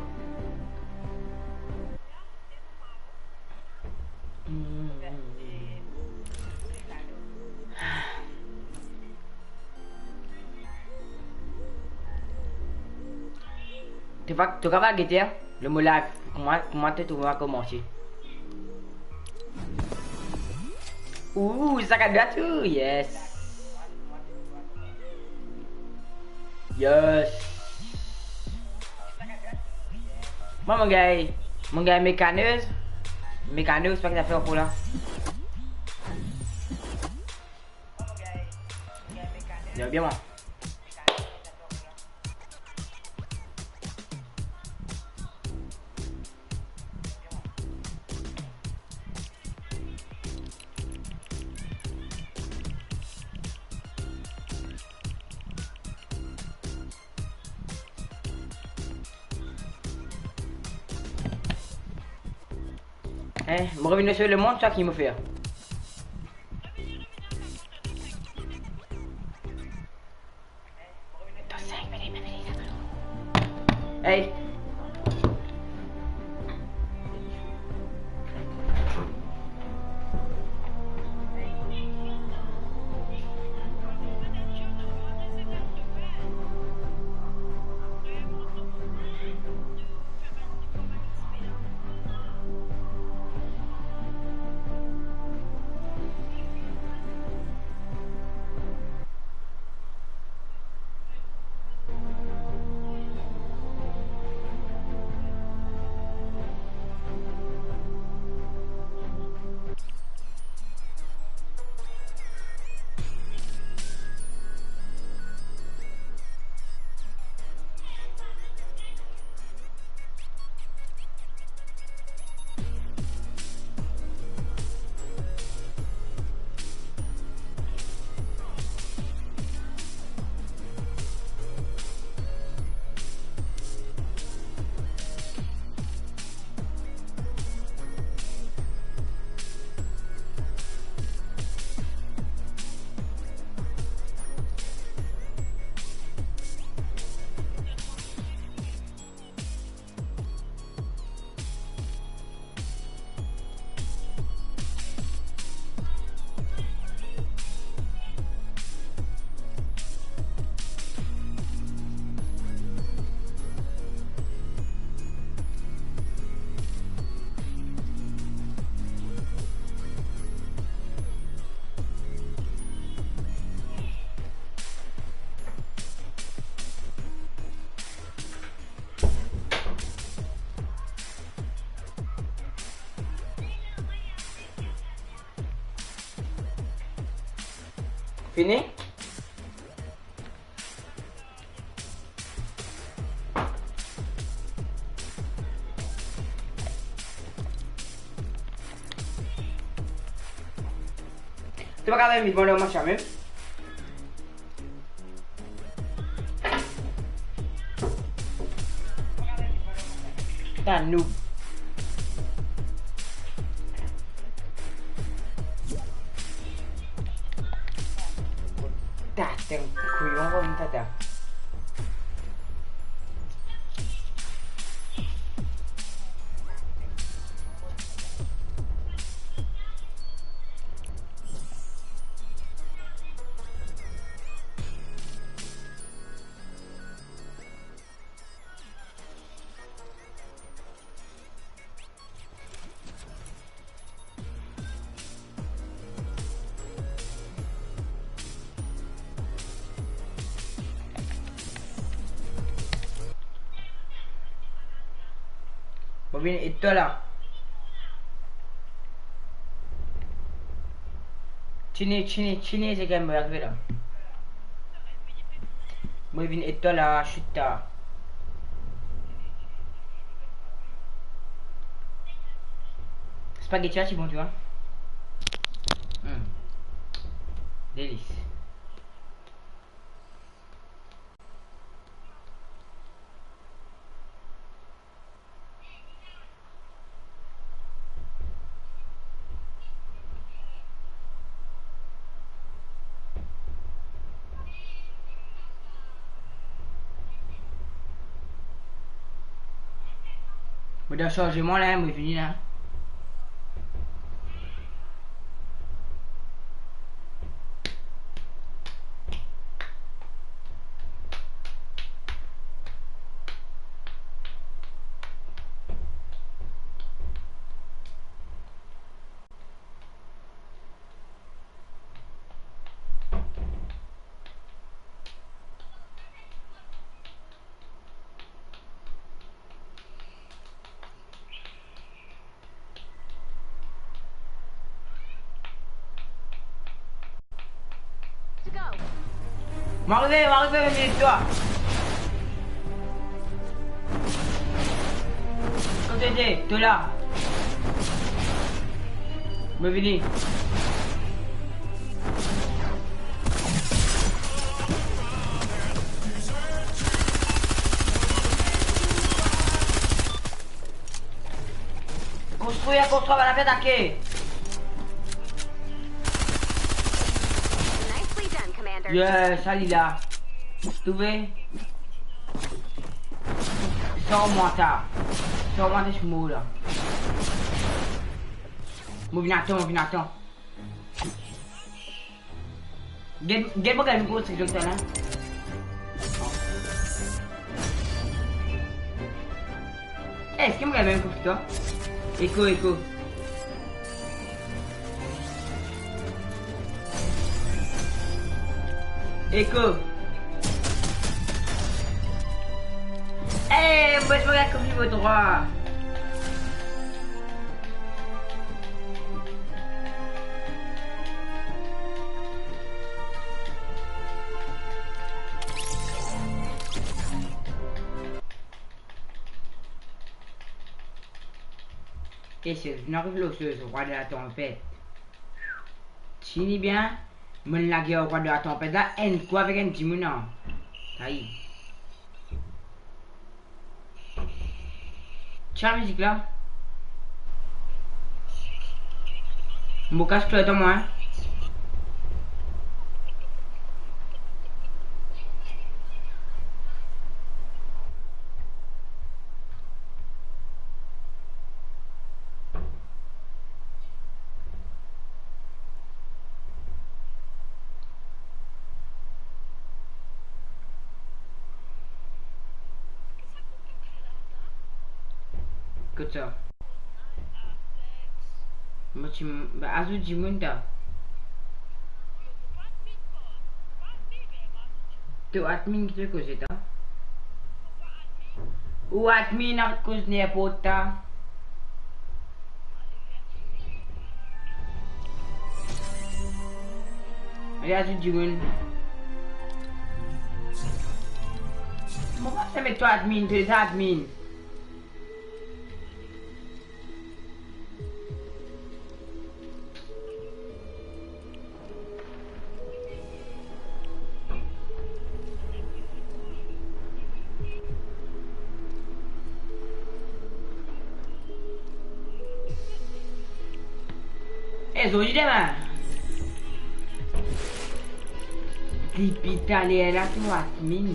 To pa, to kapav gete, hein, le mo live, kouma, kouma to trouv mo komanse. Ooh, sak a dwat, ooh, yes. Yes. Mwa, mo gagn, mo gagn Mekano. Mekano, se pa ki zafer pou la. Bien, bien, mwa. Hein, mo revinn sov lemond, sa ki mo fer? Hey. Fini? To pa kapav met mwa dan match la mem. Putain, noob. Putain, t'es un couillon, tata. Mo vinn ed twa la. Tini, tini, tini, se kan mo arive la. Mo vinn ed twa la, chita. Spaghetti la ti bon, ti wa. Hmm. Delis. Dan sarzeman la, mo vini la. Mo arive, mo arive, vinn twa. Kot to ete, to la. Mo vini. Konstrir, konstrir, bann la pe atake. Nicely done, Commander. Yeah, sa li la. Trouve? Sar mwa ta. Sar mwa ta, mo la. Mo vinn atann, mo vinn atann. Get, get mo gagn gro tir dan sa la. Eh, eski mo gagn mem kout pito? Eko, Eko. Eko. Eh, mo, mo gagn kout pito drwa. E si nou ariv lor so, so rwa de la tanpet. Tini bien, monn lager rwa de la tanpet la, enn kou avek enn dimoun la. Sa ye. Tir mizik la. Mo kas klete mwa, hein. Kot sa? Mo ti, ba, azout dimoun ta. To admin ki to koze ta. Ou admin ap koz ninport ta. Ale azout dimoun. Mo pa pe met twa admin, to deza admin. E, zordi demin. Depi taler la, to admin.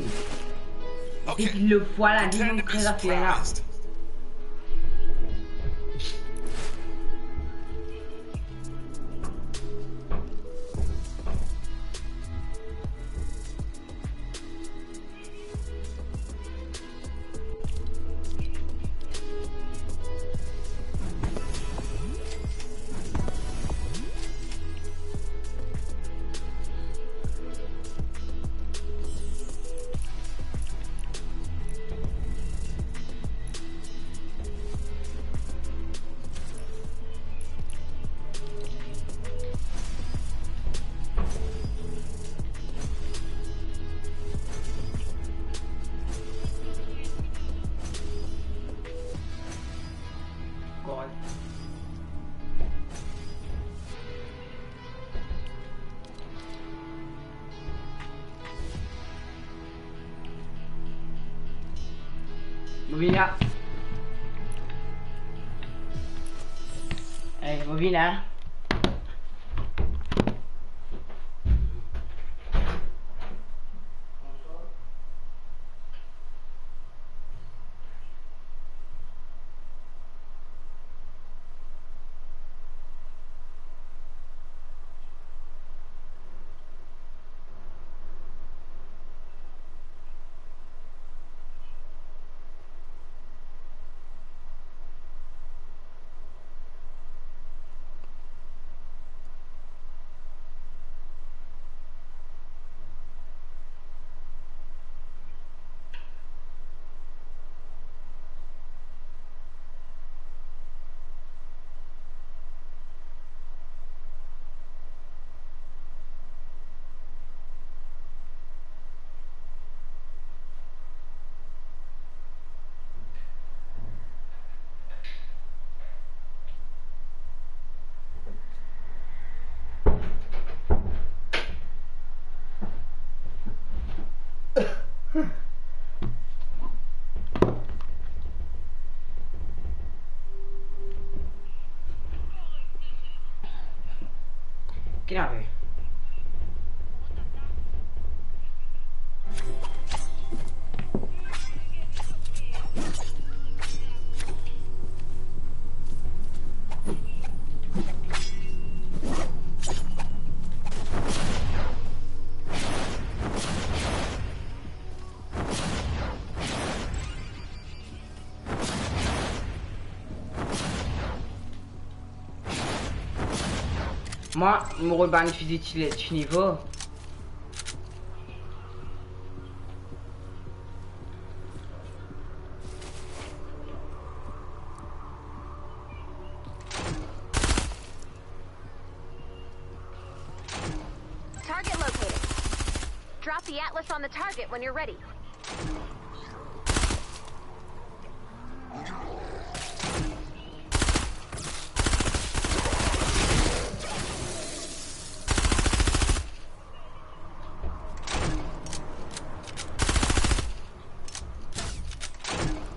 Depi lot fwa la, li montre zafer la. God. Mo vini la. Eh, mo vini la. Ki nave? Mwa, mo rod bann fizi ti le, ti nivo. Target located. Drop the Atlas on the target when you're ready.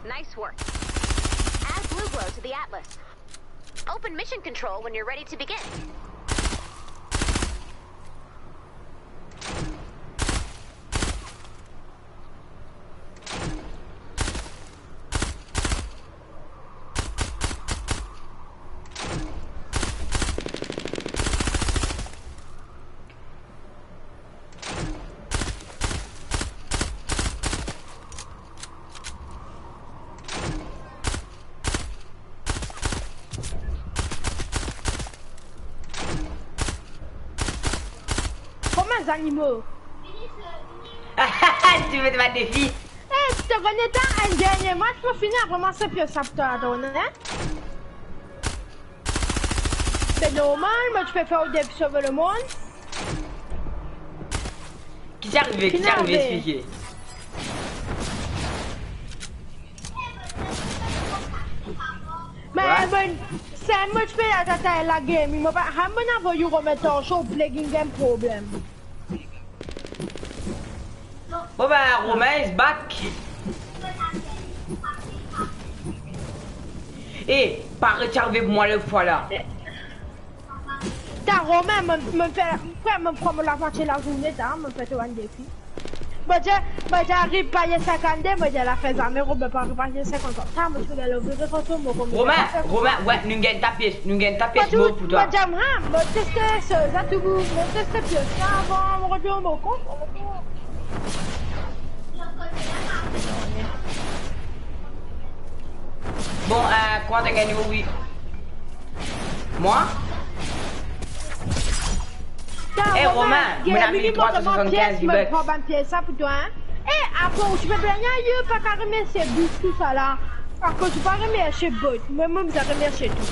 Nice work. Add Blue Glow to the Atlas. Open mission control when you're ready to begin. Kouma zanimo? Ti met bann defi. Eh, ti to kone ta, enn dernie match pou fini, apre mwa se pli sa pou to atann, hein? Se normal, mwa ti pe fer ou depi sove lemond. Ki ti arive? Ki ti arive? Explike. Me, ouais, bon, se mwa ti pe atak lagame, mo pa, ha, mo avoy ou remet an so, play game problem. Bon, ben, Romain is back. Eh, pare ti arive pou mwa lot fwa la. Ta Romain, mo, mo fer, frer, mo pran mo lamoitie lazourne, ta, mo fer to bann defi. Mo dir, mo dir ariv palier sinkant-de, mo dir la fer zame, Romain pa ariv palier sinkant-de. Ta, mo ti pe gagn love de fason, mo konn Romain, Romain, ouais, nou gagn ta pies, nou gagn ta pies mo pou twa. Mo dir, ha, mo teste sa, sa tou, mo teste pies la avan, mo retourn mo kont. Bon, euh, kouma to gagn, wi. Mwa? Eh, Romain, mo ena minimum trwa san swasannkinz pies, mo V-Bucks. Pran bann pies sa pou twa, hein. Eh, akoz ou ti pe plennye, yo pa ka remersie bit tousala. Akoz ou pa remersie bot. Mwa, mwa, bizin remersie tou.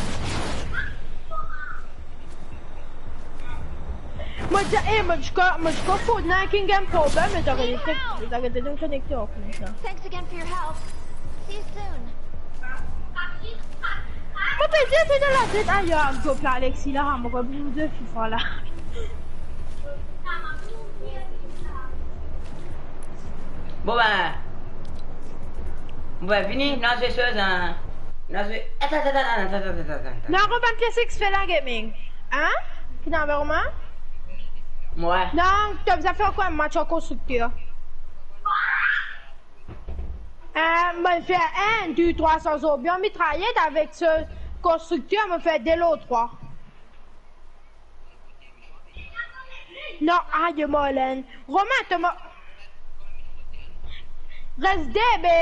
Mo dir, eh, mo diskor, mo diskor Fortnite ki gagn problem, me to gagn, to gagn, to gagn konekte an koumsa. Thanks again for your help. See you soon. Mo pe dir, se dan latet, ayo, group la, Alexis la, mo konn pli zwe FIFA la. Bon, ben, bon, ben, vini, nou al zwe soz, hein. Nou al zwe, atann, atann, atann. Non, konbien pies X P la gaming? Hein? Ki name, Romain? Ouais. Non, to bizin fer kwa, match an konstrikter? Euh, mo fer enn, de, trwa san zombi an mitrayet avek se konstrikter, mo fer de lot trwa. Non, ayo, Marlène. Romain, to mo-, res de, be,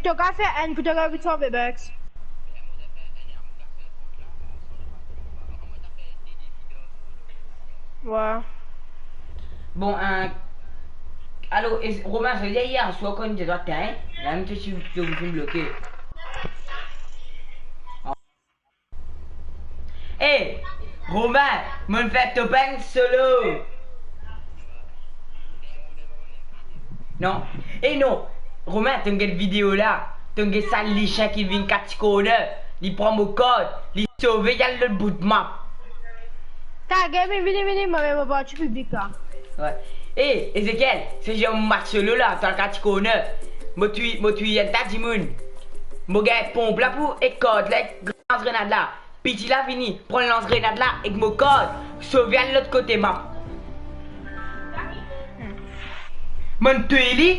to kav fer enn pou to gagn vit san V-Bucks. Ouais. Bon, euh, alor, e, Romain, sa vedir yer swar kan nou ti dan tent, la nou ti, ti, ti, ti bloke. Eh, Romain, mo'nn fer top enn solo. Non. Eh non. Romain, to'nn get video la. To'nn get sa lisien ki vinn kat ti corner. Li pran mo kart. Li sove, li al lot bout map. Ta, Gaby, vini, vini, mo, mo, mo, ti piblik la. Ouais. Eh, Ezekiel, se zis match solo la, to al kat ti corner. Mo touy, mo touy enn ta dimoun. Mo gagn ponp la pou ek kart la, ek lans grenad la. Piti la vini, pran lans grenad la ek mo kart. Sove al lot kote map. Mo'nn touy li.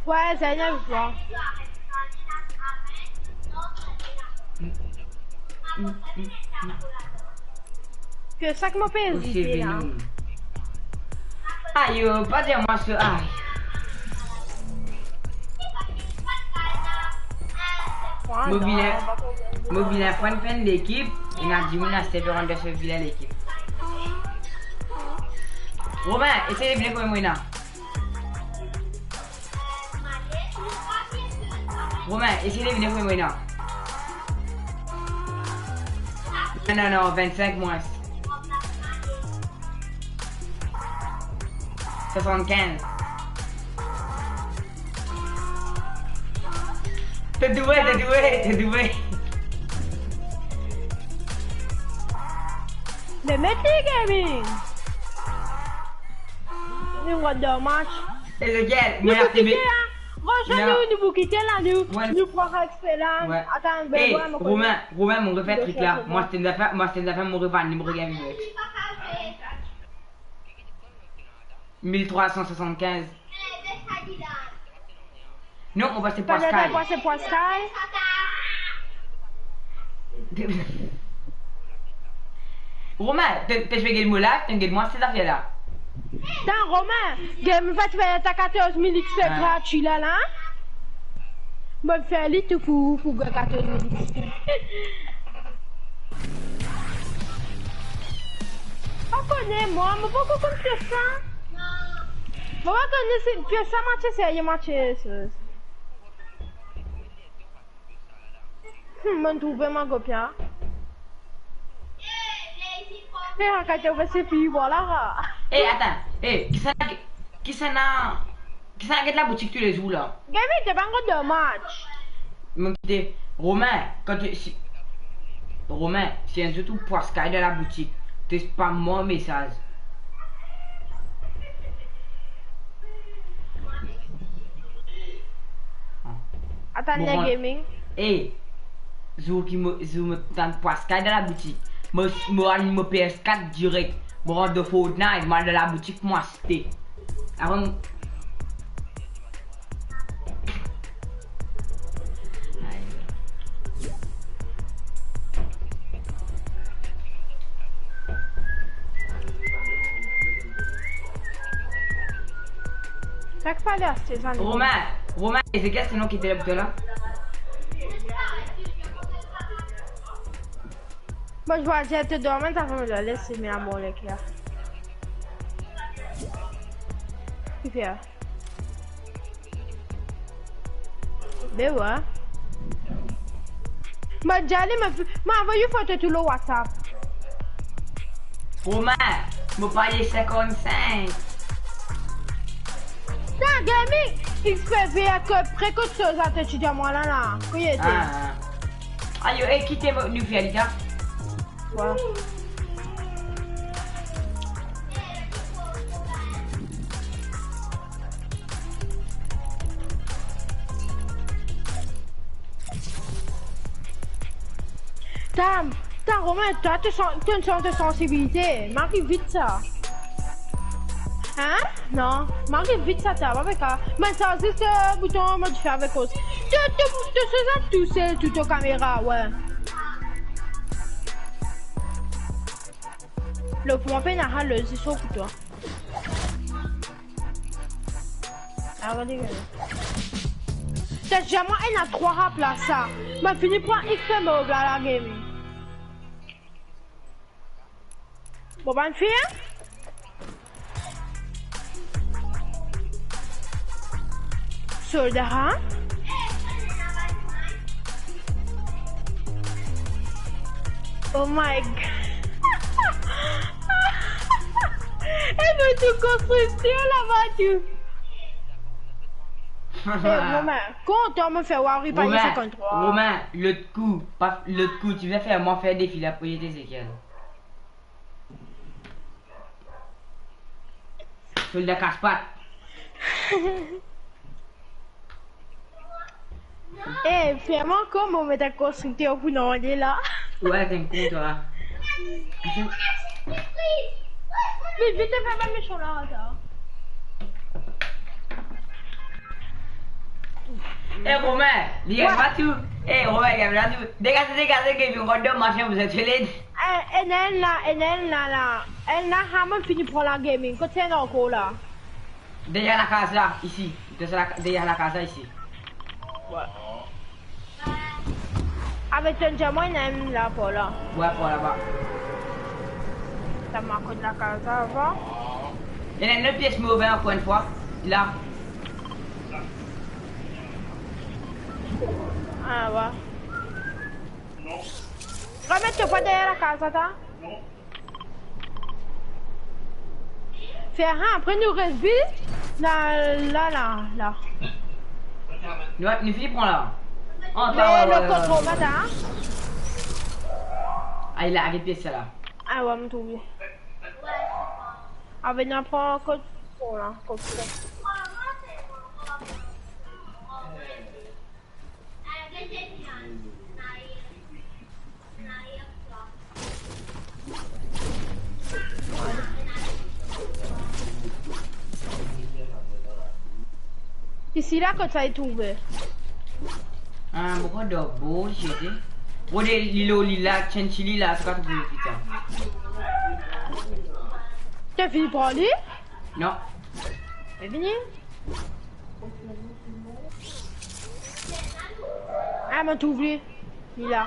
Wi, Zainab, wi. Ke sa ki mo pe ezite la. Ayo, pa dir mwa sa, ay. Mo vinn, mo vinn aprann fer enn lekip, ena dimoun aster pe rant dan so vinn lekip. Romain, esey vinn kouma mwa la. Romain, esey vinn kouma mwa la. Non, non, non, vinn-sink mwins. Swasannkinz. To doue, to doue, to doue. Lemeti Gaming. Nou rod dan match. E lekel? Nou pou kite, hein. Rejoinn nou, nou pou kite la, nou, nou pran XP la. Atann, ben, Romain, Romain, mo refer trik la. Mwa, si to finn fer, mwa, si to finn fer, mo refer, mo refer. Mil trwa san swasannkinz. Non, mo pase Pascal. Pase Pascal. Romain, to, to pe gagn mo la, to gagn mwa, se zafer la. Atann, Romain, gagn mo, fer katorz mil XP gratwi la, la. Mo fer li tou pou, pou gagn katorz mil XP. Pa kone mwa, mo pa konn pies sa. Mo pa kone si pies sa match serye, match serye. Hmm, mo'nn trouve mwa kopia. E, akat, ou pe se pi, vwala. E, atann. E, kisannla, kisannla, kisannla get laboutik toulezour la? Gami, to pa ankor dan match. Mo kite, Romain, kan to, si, Romain, si enn zour to trouv Pascal dan laboutik, to spam mwa mesaz. Atann, Nia Gaming. E, zour ki mo, zour mo tann Pascal dan laboutik, mo, mo alim mo PS kat direk, mo rant dan Fortnite, mo al dan laboutik, mo aste. Avan mo, Sa ki fale aste sa, nou? Romain, Romain, Ezekiel, se non ki te lapto la? Bon, je vais dire, te dormir, t'as vraiment le laisser, mais à mon leclerc. Ki fer? Be wa. Mo dir li, mo, mo avoy foto tou lor WhatsApp. Romain, mo peye sinkant-sink. Sa, Gami, XP, veye kot, pre kot soz la, to ti dir mwa la, la. Kot li ete? Ah, ah. Ayo, e kite mo, nou fer li sa. Wa. Tam, tam, Romain, twa, to san-, to enn sort de sansibilite. Mo ariv vit sa. Hein? Non, mo ariv vit sa, ta, pa avek sa. Me sa, zis, euh, bouton modifie avek os. To, to, to, to, sa, tousel, tou, to kamera, wi. Lo, pou mwa pena, lo, zis pou twa. Ah, gade, gade. Sa, zame ena trwa rap la, sa. Mo fini pran XP, mo la, la, game. Bon, bann fi, hein? Solda, hein? Oh my God. E nou tou konstrikter laba tou. Eh, Romain, kontan mo fer wari panye Romain, sinkant-trwa. Romain, lot kou, pa, lot kou, ti pe fer mwa fer defi la pou ede Ezekiel. Solda kas pat. Eh, fer mwa kouma mo met konstrikter pou nou ale la. Ouais, t'es con, toi. Vit, vit, fè bann mesan la, atann. Eh, Romain, li gagn pa tou. Eh, Romain, li gagn pa tou. Degaze, degaze, Kevin, rod dan, machin, vous êtes solide. Eh, ena enn la, ena enn la, la. Enn la, ha, mo'nn fini pran la gaming. Kot ena ankor la? Deryer lakaz la, isi. Deryer la, deryer lakaz la, isi. Ouais. Avek to diaman, ena enn la par la. Ouais, par laba. Sa mo kot lakaz la, avan. Ena enn lot pies move, ankor enn fwa. La. Ah, ouais. Remet to fwa deryer lakaz la, ta. Fer, ha, apre nou res vit la, la, la, la. Nou, nou fini pran la. Ant la, me ouais, le ouais, kot ouais, Romain, ouais, ta, hein? Ah, li la, get pies sa la. Ah ouais, mo trouve. Ave, nou pran kot, bon, la, kot sa. Isi la kot sa li trouve. Ah, mo krwar dan bo, li ti ete. Mo de li lor li la, tienn ti li la, sa pa trouve li pita. To fini pran li? Non. Be vini. Ah, mo trouv li. Li la.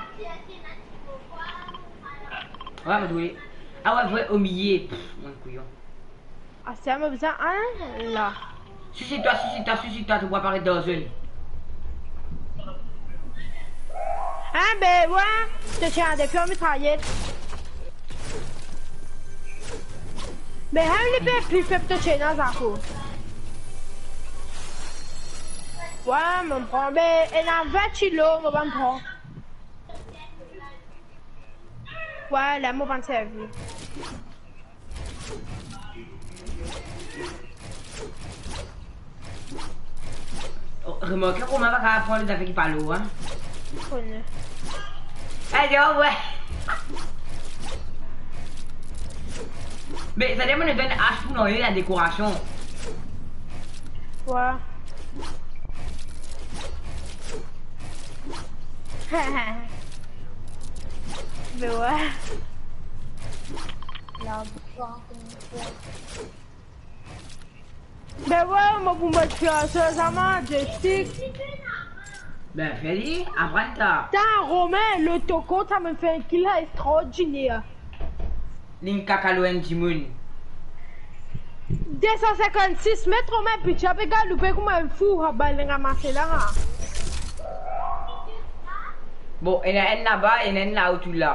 Ouais, mo trouv li. Ah ouais, vre, omilie. Pff, mo kouyon. Ah, sa mo bizin, hein, la. Suisid twa, suisid twa, suisid twa, to pou aparet dan zone. Hein, be, ouais, to ti ena depi an mitrayet. Be, hein, li pe pli feb to ti ena, Zako. Ouais, mo pran, be, ena vin kilo, mo pa'nn pran. Ouais, la, mo pa'nn servi. Oh, remarke kouma pa kapav pran li, zafer ki pa lour, hein. Kone. Eh, deor, ouais. Me sa demann donn ach pou nanye la dekorasion. Ouais. Me ouais. La, be ouais, mo pou met fer sa, sa mo joystick. Be, fer li, aprann sa. Ta, Romain, le toko, sa mo fer enn kill extraordiner. Linn kaka lor enn dimoun. De san sinkant-sis met, Romain, piti, ape galoupe kouma enn fou, ha, bal inn ramase la. Bon, ena enn laba, ena enn la, otour la.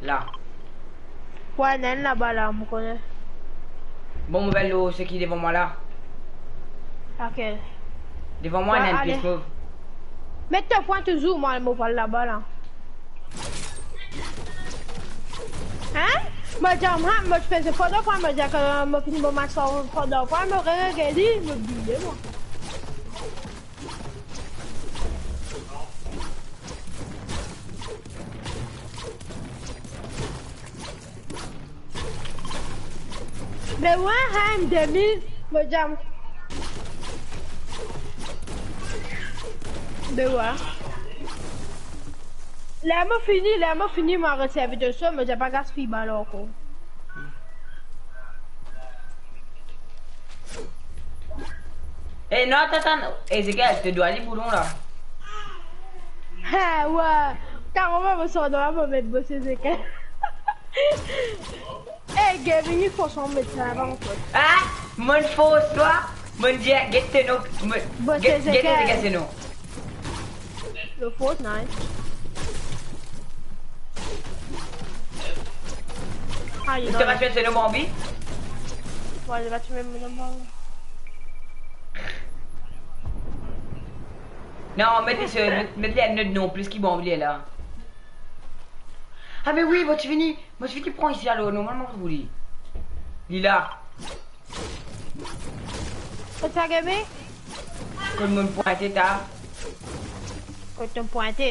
La. Ouais, ena enn laba la, mo kone. Bon, mo pe al lor seki devan mwa la. Lakel? Devan mwa, ouais, ena enn ale. Pies mov. Met to pwin touzour, mwa, mo pou al laba la. Hein? Mo dir, mwa, mo ti feze fot de pwin, mo dir ke mo fini mo match fot de pwin, mo re-, regete li, mo bliye, mwa. Be ouais, hein, demi, mo dir. Be ouais. Ler mo fini, ler mo fini, mo aret servi de so, mo dir pa gaspiy bal ankor. Eh, non, atann, atann. Ezekiel, to dwa li boulon la. Ha, ouais. Kareman, mo sort dan la, mo met bos Ezekiel. Eh, Gavin, li fors mwa met sa laba, mo fort. Ah, mo'nn fors twa, mo'nn dir, get to know, mo-, bos get, get Ezekiel. Ezekiel to know. Lo Fortnite. Ah, li... To pa ti met so nom anvi? Ouais, li pa ti met mo nom anvi. Non, met li so, met, met li enn lot nom plis ki bon li la. Ah, me oui, mo ti vini, mo ti vini pran isi alor, normalman pou li. Li la. Kot sa, Gaby? Kot mo'nn pwinte ta. Kot to'nn pwinte?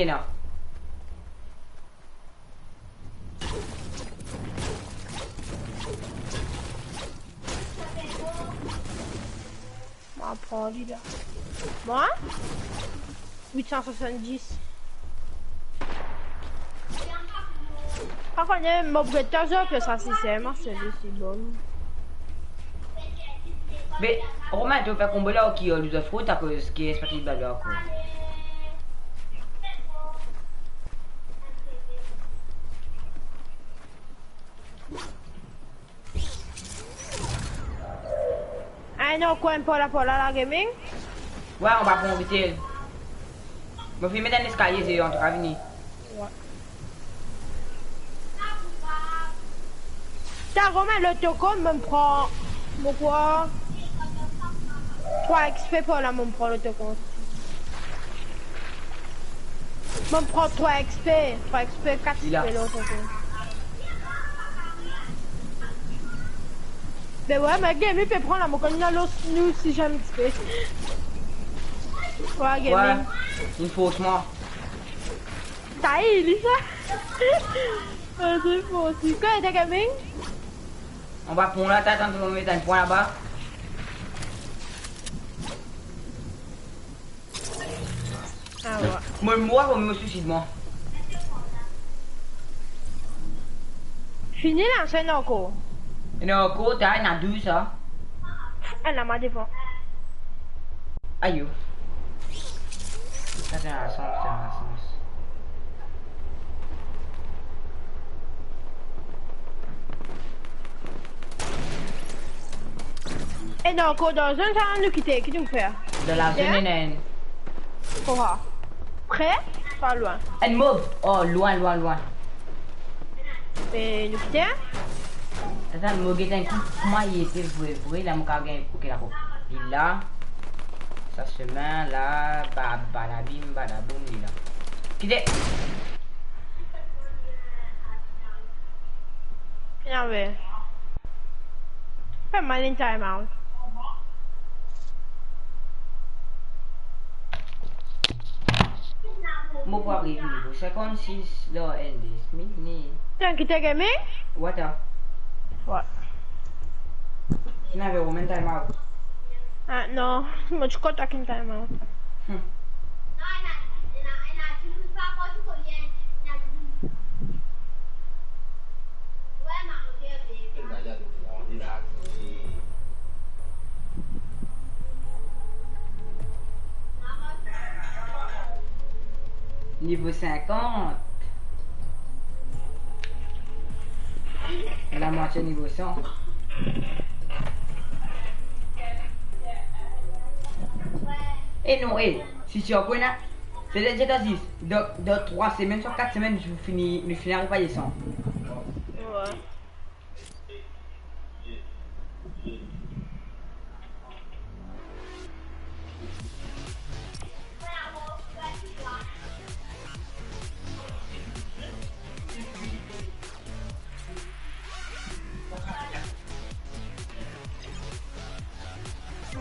ena? Mo pran li la. Mwa? Wit san swasanndis. Pa kone, mo get tazor ke sa si se, mo se li si bon. Be, Romain, to fer konbo la, ok, ou dwa frot akoz ki espas li blabla ankor. Enn ankor enn par la, par la, la gaming. Wi, anba pon otel. Mo finn met enn leskalie, se antouka vini. Wi. Ta, Romain, lot kont, mo pran, mo krwar, trwa X P par la, mo pran lot kont. Mo pran trwa X P, trwa X P, kat X P lot kont. Be wi, me gaming pe pran la, mo konn ena los nou si zam X P. Wi, gaming. Wi, li fors mwa. Ta, li sa. Ah, se fort. Kouma ta gaming? Anba pon la, ta, tann mo met enn pwin laba. Ah, wi. Mo mor, mo sousi de mwa. Fini la, sa ena ankor? Ena ankor, ta, ena douz, sa. Ena ma devan. Ayo. Sa, se lasans, se lasans. E dan kote dan zone sa nou kite, ki nou fer? Dan la zone, ena enn. Kora. Pre? Swa lwin? Enn mob. Oh, lwin, lwin, lwin. E nou kite? Atann, mo get enn kou kouma li ete vre, vre, la mo kav gagn, ok, dakor. Li la. Sa semin la, ba, badabim, badaboum, li la. Kite. Ena ve. Fer mal enn time out. Mo pou ariv nivo sinkannsis dan enn de minit. Tann ki to gagn? Wata. Wi. Ena ve, mo enn time out. Ah, non. Mo ti kontan enn time out. Hmm. Nivo sinkant. Lamwatie nivo san. E non, e, si ti ankor ena, se de, se de zis, dan, dan trwa semenn, swa kat semenn, nou fini, nou fini ariv a san. Wi.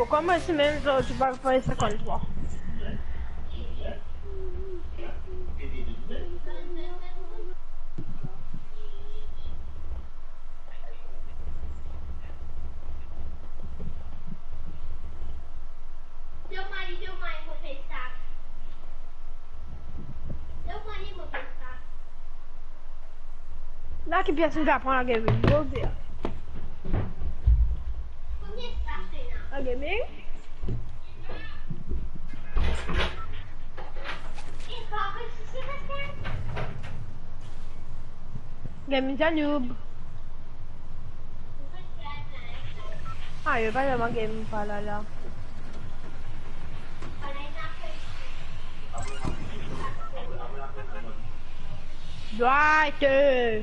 Bon, kouma se mem zor, ti pa fer sinkant-trwa. La ki pies nou pe aprann a gaming, bon, bien. A gaming? Gaming sa noob. Ah, yo pa demann gaming pa la, la. Dwight, euh.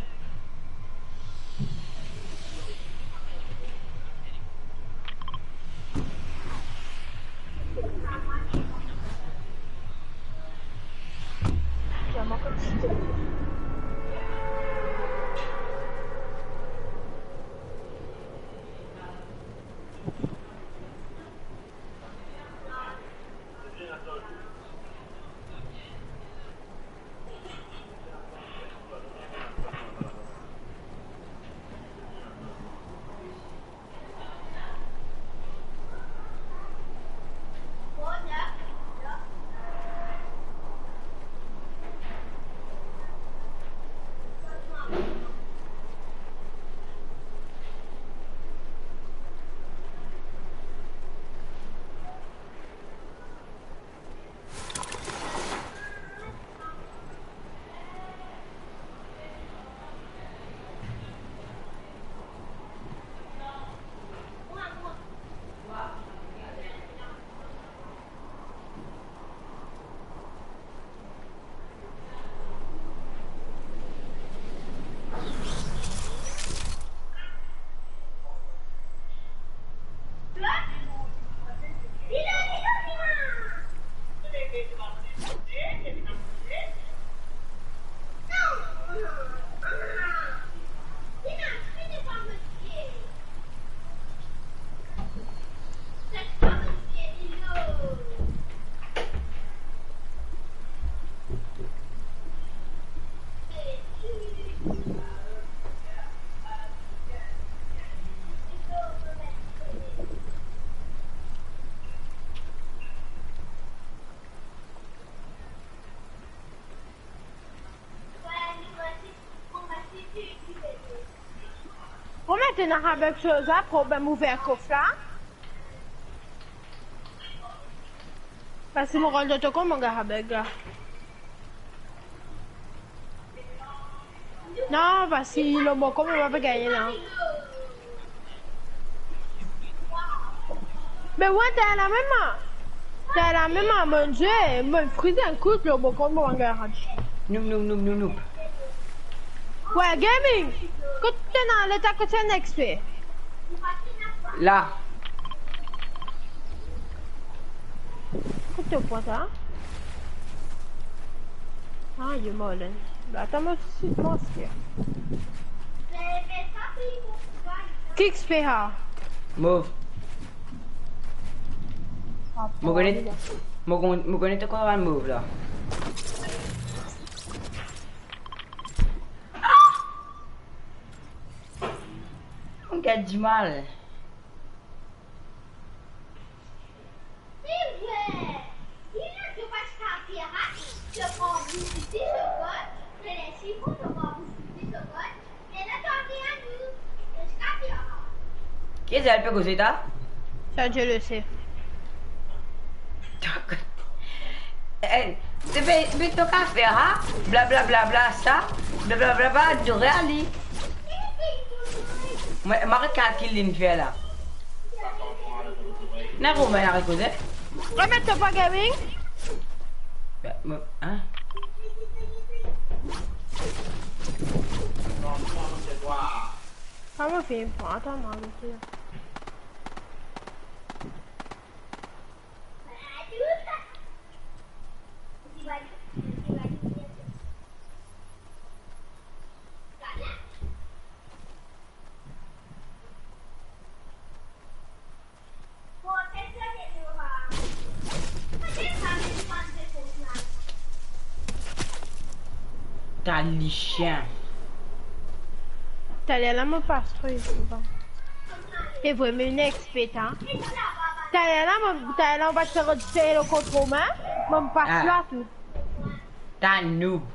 Kouma to ena sa beg soz la, problem ouver kof la? Parski mo rann zot kont mo gagn beg la. Non, parski lor mo kont mo pa pe gagne la. Me wi, t'as la même main. T'as la même main, mon Dieu. Mo friz enn kout lor mo kont mo pa gagne. Noob, noob, noob, noob, noob. Ouais, gaming. Kot to ena leta kot enn X P? La. Kot to pran sa? Ah, yo, Marlon. Atann, mo ti pans ke. Ki X P sa? Mauve. Mo kone, mo kon-, mo kone to konn mauve la. Mo gagn dimal. Ki zot pe koze ta? Sa, Dieu le sait. Eh, bebe, me to kafe, ha? Bla, bla, bla, bla, sa. Bla, bla, bla, bla, nou reali. Mwa, mwa kalkil li fer la. Na kouma ena rekoze? Remet to pa gaming. Be, mo, hein? Kouma fini pran? Atann, mwa, Tali sien. Taler la mo pas tro, bon. E vremem, ena X P ta. Taler la mo, taler la mo pa ti rod fer lo kont Romin, mo pas la tou. Ta noob.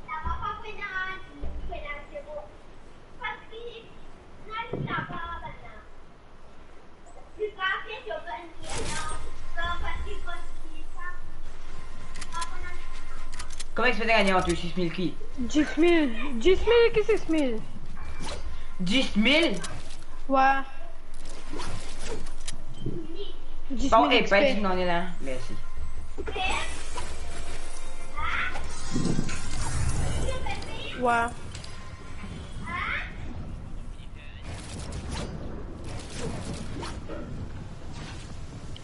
Kouma exprès to gagn an tou sis mil ki? Dis mil. Dis mil ki sis mil? Dis mil? Wi. Dis mil X P. Pa, eh, pa dis mil, non, non, non. Mersi. Wi.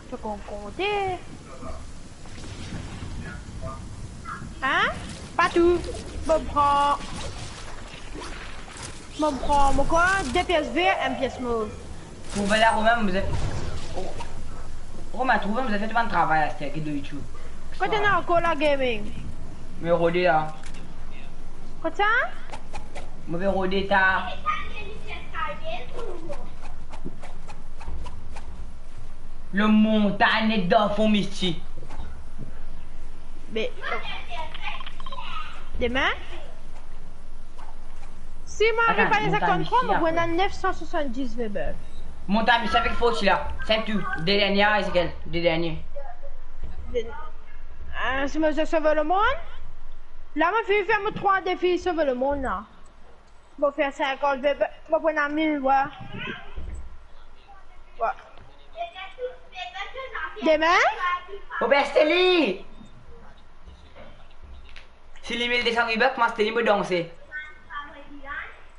Fek konte. Hein? Pa tou. Mo pran, mo pran, mo pran de pies ver, enn pies mov. Trouve la, Romain, vous êtes, Romain, trouve, vous avez fait un travail à ce qui est de YouTube. Kot ena ankor la gaming? Me rode la. Kot sa? Mo pe rode ta. Lo montagn dan fon miti. Be, demin? Si mo ariv pa les cinquante-trois, mo pou ena neuf cent soixante-dix V-Bucks. Montan misi avek fos la. Same tou. De dernie, Ezekiel. De dernie. De-, ah, si mo sove lemond? La, mo finn fer mo trwa defi sove lemond la. Mo fer sinkant V-Bucks, mo pou ena mil, wi. Wi. Demin? Mo pe aste li. Si li mil de san V-Bucks, mo aste li, mo danse.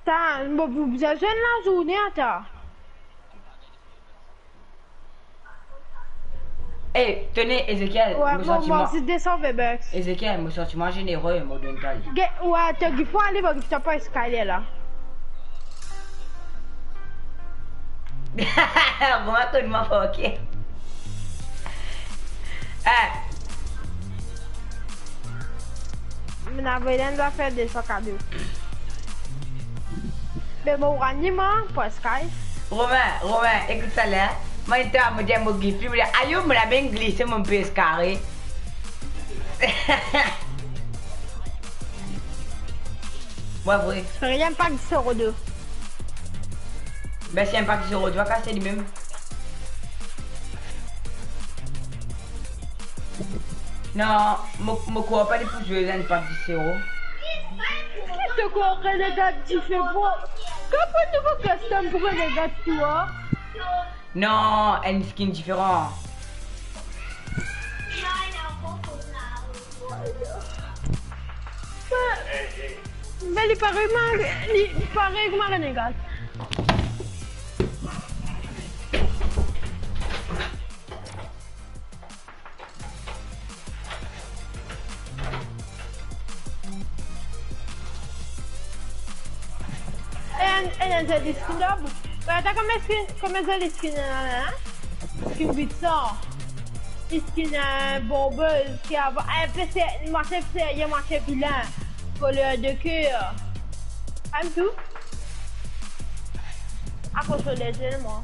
Ta, mo pou bizin zwenn lazourne, ata. Eh, tone, Ezekiel, wi, mo santi mwa, mo osi de san V-Bucks. Ezekiel, mo santi mwa zenere, mo donn twa li. Ge-, wi, to gif pou ale, mo gif twa pa Skyler la. Bon, akoz mwa, ok. Eh. Mo ena avoy enn zafer de san kado. Be mo rani mwa, pou Sky. Romain, Romain, ekout sa la. Mwa, enn ta, mo dir mo gif li, mo dir, ayo, mo lamen glise, mo pe eskare. Mwa, vre. Fer enn pak dis euro de. Be, si enn pak dis euro, to va kase limem. Non, mo, mo krwar pa li pou zwe enn pak dis euro. Ki to krwar Renegade dife pou? Kan pou nouvo custom pou Renegade tou, a? Non, enn skin diferan. Be, be li parey mwa, li parey kouma Renegade. Enn, enn, enn zoli skin la. Gard sa kouma skin, kouma zoli skin la, hein? Skin vit sa. Skin, euh, bonbon, ki ava, eh, pe se, mwa se serye, mwa se vilin. Koler de ker. Enn tou. Akoz so lezel, mwa.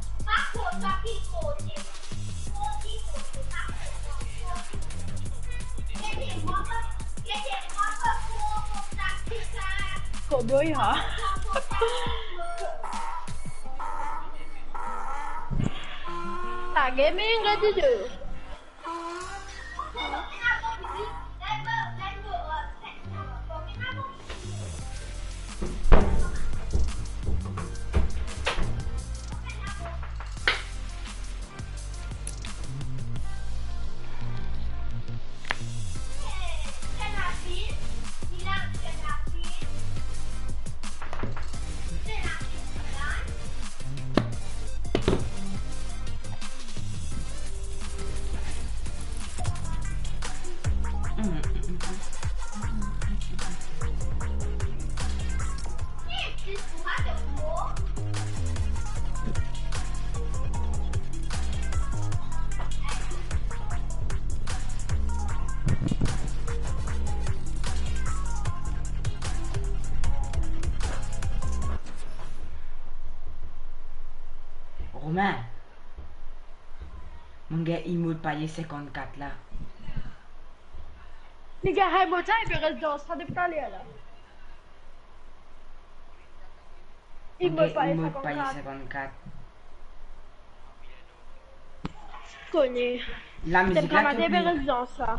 Cowboy, ha? Ta gaming ready de. Romain, monn gagn emote paye sinkant-kat la. Li gagn emote, li pe res dan sa depi taler la. Li mot paye sinkant-kat. Kone. Lamuzik la ki pli. Res dan sa.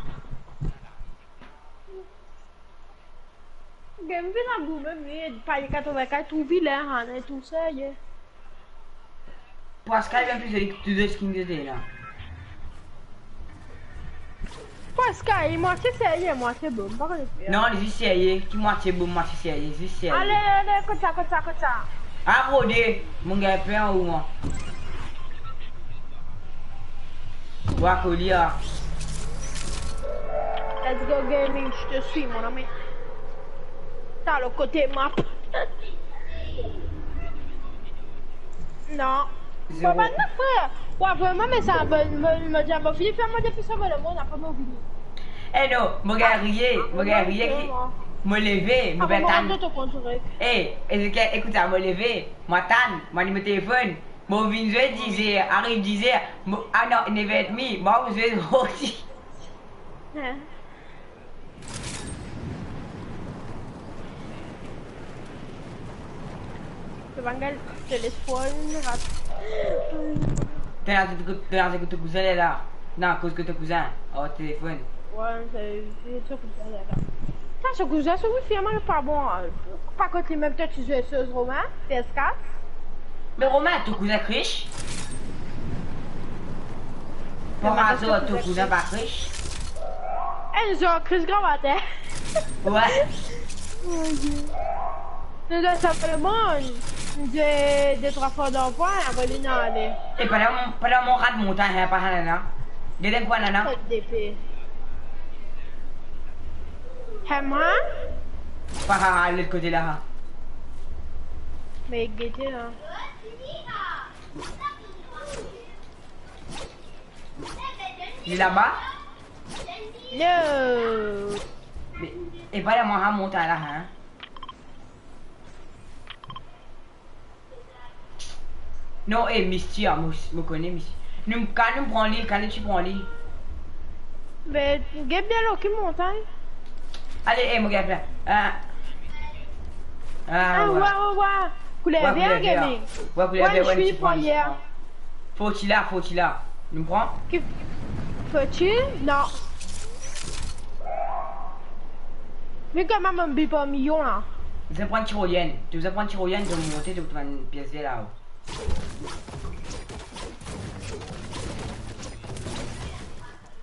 Game vinn abou mem li, panye katrovin-kat, trouv li la, ane tou serye. Pascal bien pli zoli ki tou de skin ki ete la. Pascal, li mwatie serye, mwatie bom, pa kone fer. Non, li zis serye, ki mwatie bom, mwatie serye, zis serye. Ale, ale, kot sa, kot sa, kot sa. Ah, brode, mo gagn per ou, mwa. Wa, koli, ah. Let's go gaming, je te suis, mon ami. T'as le côté map. Non. Zero. Papa, non, frer. Wa, vreman, me sa, mo, mo, mo dir, mo fini fer mo defi sove lemond, apre mo vini. Eh non, mo gagn riye, mo gagn riye ki, mo leve, mo pe tann. Eh, Ezekiel, ekout sa, mo leve, mo tann, mo alim mo telefonn, mo vinn zwe dizer, ariv dizer, mo, ah non, nev er edmi, mo zwe osi. Hein? To bann gars, to les fol, rat. To ena, to ena, to kouzin la. Non, koz kot to kouzin ar telefonn. Wi, se, se to kouzin la. Sa, so kouzin, so wifi, mem pa bon, hein. Pa kot li mem, to ti zwe so Romain, P S quatre. Me Romain, to kouzin Krish? Par azar, to kouzin pa Krish? Eh, nou zwe Krish grav ater. Wi. Mon Die. Nou zwe sinpleman, nou zwe de trwa fwa dan pwin, apre li ena ale. E pandan, pandan mo rat montagn, hein, pa nana. Gete kwa nana. Kot depe. Hein, mwa? Pa, ha, ha, lot kote la, ha. Me gete la. Li laba? Non. Me, e pa la, mwa, ha, montagn la, hein. Non, eh, Misty, ah, mo, mo kone Misty. Nou, kan nou pran li, kan nou ti pran li. Be, get bien lo ki montagn. Ale, eh, mo gagn la. Ah. Ah, ah, wa, wa, wa. Kouleur ver, kouleur ver. Gaming. Wa, kouleur ver, wa, nou fini pran yer. Foti la, foti la. Nou pran? Ki foti? Non. Vinn kan mem bi par milion la. Bizin pran tirolienn. To bizin pran tirolienn, to monte, to pran pies ver la.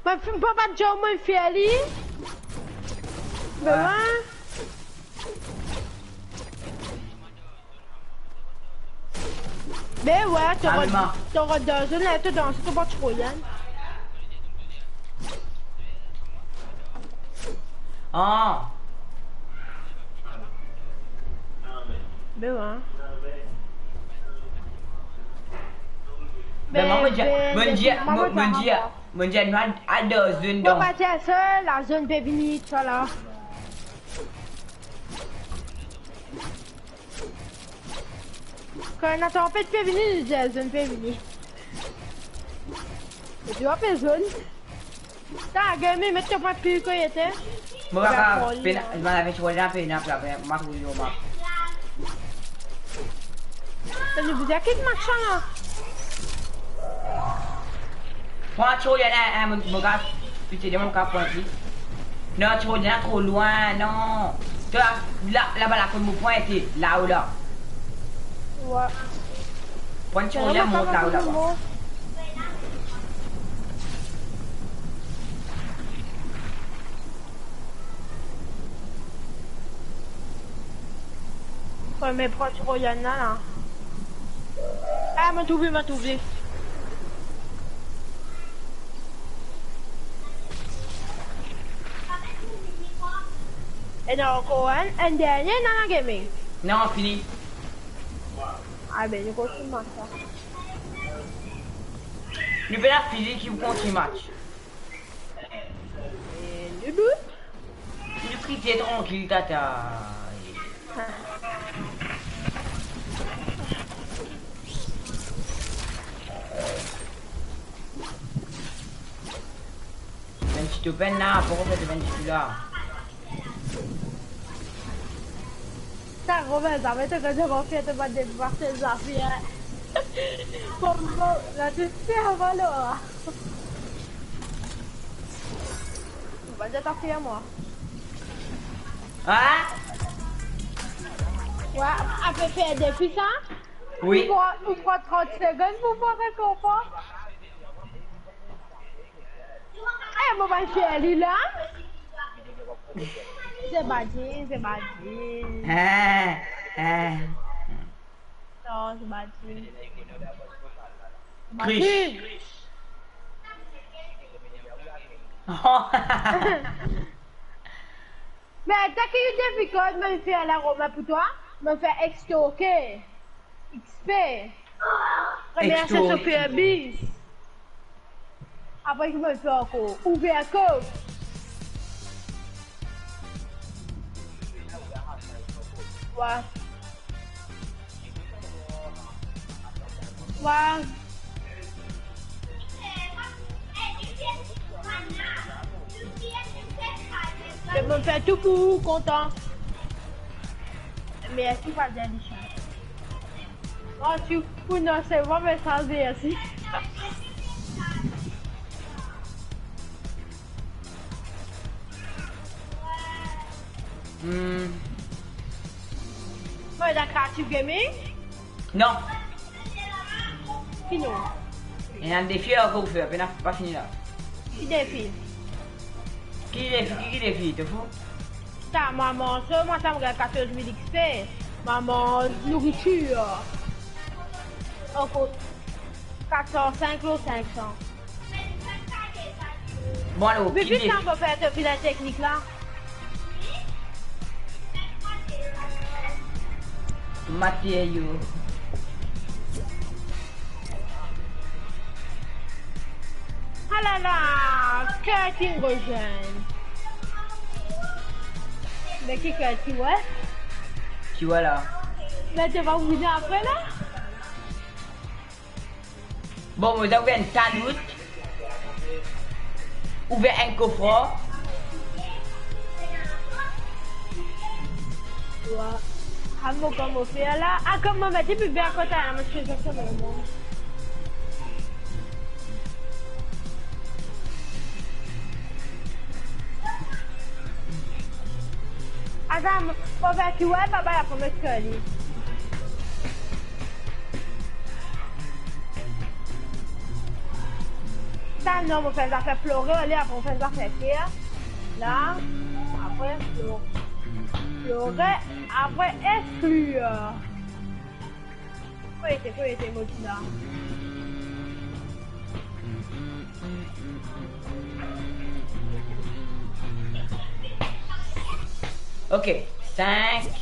Mo finn pa bat jou, mo fer li. Be wa. Be wa, to rod, to rod dan zone la, to dans, to pa ti konnen. Ah. Be wa. Be, mwa, mo dir, be, mo dir, be, mo, mwa, mo dir, mo dir, nou al, al dan zone dan. Mo pa dir sa, la zone pe vini, twa la. Kan ena tanpet pe vini, li dir zone pe vini. E ti wa pe zone. Sa, Gemi, met to pwin pil kote. Mo pa kapav, pena, mo avek tro la, pena, pena, pena, mo trouv yo, mo. Sa nou bizin kit machin la. Pran tro la, la, la, mo, mo kapav, pitié de mwa, mo kapav pran li. Non, tro la, tro lwin, non. To la, la, laba la, kot mo pwin ete, lao la. Wa. Pran tro la, mont lao laba. Wi, me pran tro la, la. Ah, mo trouv li, mo trouv li. Ena ankor enn, enn dernie, non, non, Gemi? Non, fini. Ah ben, nou kontign match la. Nou pena fini ki kontign match. Eh, nou dout. Nou kite trankil, tata. Enn ti open la, poko fer open ti la. Sa, Romain, zame to gagn, zame fer to bann depi pas zafer. Bon, bon, la, to fer avan la. Mo pa dir to fer mwa. Ah? Wi, apre fer defi sa. Wi. Ou pran, ou pran trant segonn pou fer konpran. Eh, mo bann fer li la. Se badin, se badin. Eh, eh. Non, se badin. Triche. Badin. Me ta ki difikilte mo fer la, Romain, pou twa? Mo fer extorke. X P. Première session P R B. Apre ki mo fer ankor? Ouver kod. Wi. Wi. Mo fer tou pou ou kontan. Mersi, pa dir li sa. Oh, ti pou nou resevwar mesaz, mersi. Hmm. Bon, dan Creative Gaming? Non. Ki non? Ena defi ankor pou fer, pena pa fini la. Ki defi? Ki defi, ki, ki defi, to fou? Sa, mwa, mwa, so, mwa, sa, mo gagn katorz mil X P. Mwa, mwa, nouritir. Ankor kat san sink lor sink san. Bon, alor, me ki defi? Sa, mo fer to fil teknik la. Matériaux. Ah la la, Curtin rejoint. Me ki Curtin, wi? Ti vwala. Me to pa oblize apre la? Bon, mo dan ouver enn talout. Ouver enn kofra. Wi. Ah, mo kouma fer la? Ah, kouma met li pou bien kot la, mo ti fer sa, mo. Atann, mo fer ki, wi, papa, la promet ke li. Sa, non, mo fer zafer plore, ale, apre mo fer zafer fer. La, apre, plore. Plore, apre, exklir. Kouma ete, kouma ete, mo ti la. Ok, sink.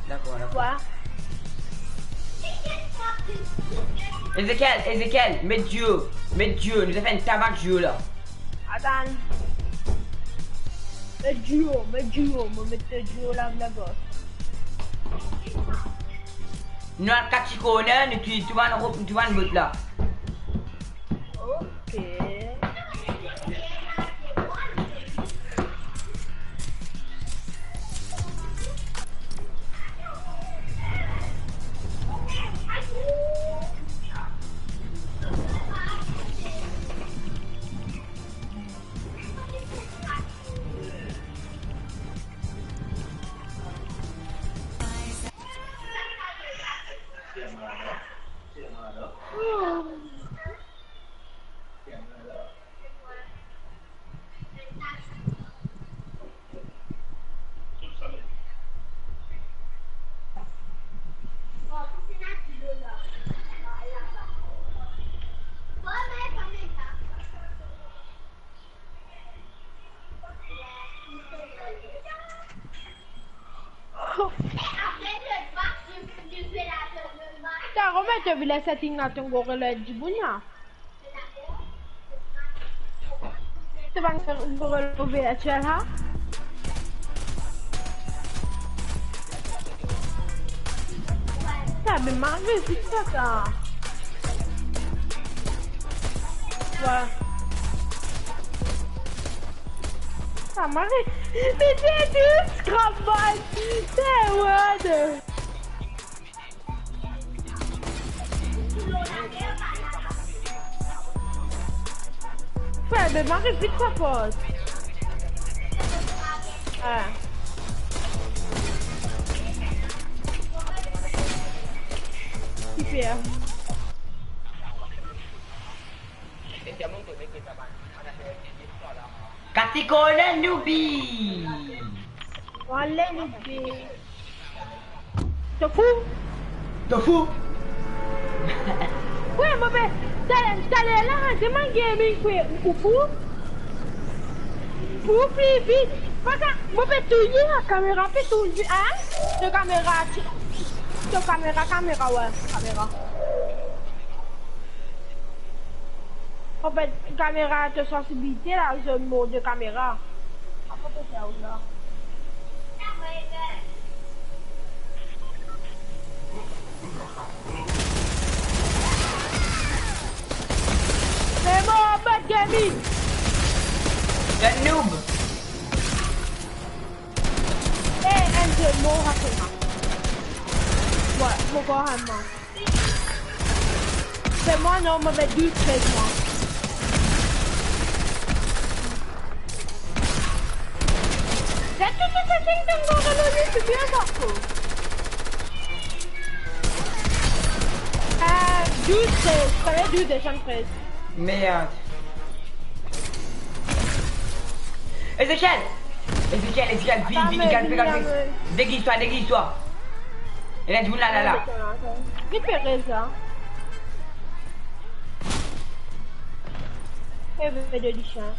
Dakor, dakor. Wi. Ezekiel, Ezekiel, met duo, met duo, nou fer enn tabak duo la. Atann. Met duo, met duo, mo met duo la, la bas. Nou al kat ti korner, nou ti, ti bann ro-, ti bann bot la. Ok. Ta, remet to vila setting la, to goro la dibout la. To bann goro la virtuel, ha? Sa, be, mari, se sa, sa. Wi. Sa, mari. Pitié, tu scrap, man. C'est what? Frer, be, mari, vit sa, port. Ah. Pierre. Kati kone Nubi. Wale Nubi. To fou? To fou? Wi, mo pe, taler, taler la, demann Gaming, wi, ou fou? Ou fou, vit. Paka, mo pe touye la kamera, pe touye, hein? To kamera, ti, to kamera, kamera, wi, kamera. Anfet, kamera, to sansibilite la, zone mode kamera. Apa to fer la? Fais-moi battre Gaming. C'est un noob. Eh, Angel, mon raconte. Ouais, mon corps à moi. C'est moi, non, mauvais doute, c'est moi. That's what the thing that I'm gonna lose to be a doctor. Euh, douze treize, fallait douze et treize. Merde. Ezekiel! Ezekiel, Ezekiel, vini, vini, kalme, kalme. Déguise-toi, déguise-toi. Ena dimoun la, la, la. Vit pe rez la. Eve de lisien.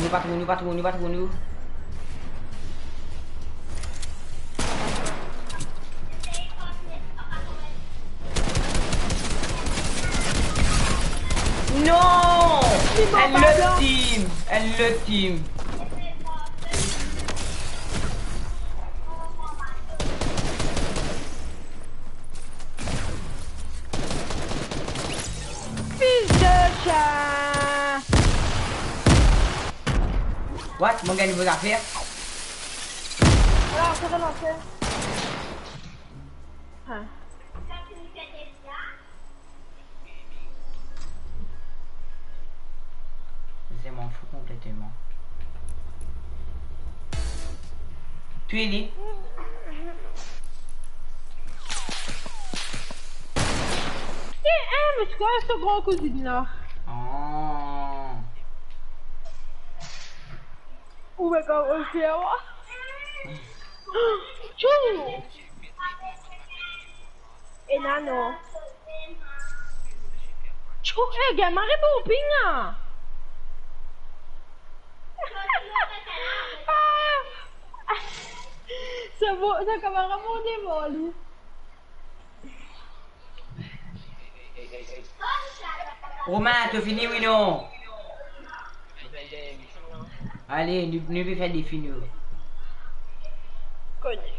Patron nou, patron nou, patron nou, patron nou. Non! Enn lot team! Enn lot team! Fils de chat! What? Mo gagn nouvo zafer? Alors, ça va lancer. Ah. Je m'en fous complètement. Tue li. Eh, eh, mais c'est quoi ce gros cousin là? Oh. Ou me koz osi, wa. Tchou! Ena non. Tchou, eh, gagn mari bon ping la. Ah! Se bon, sa kamera mon devan li. Romain, to fini, wi non? Ale, nou, nou pe fer defi nou. Kone.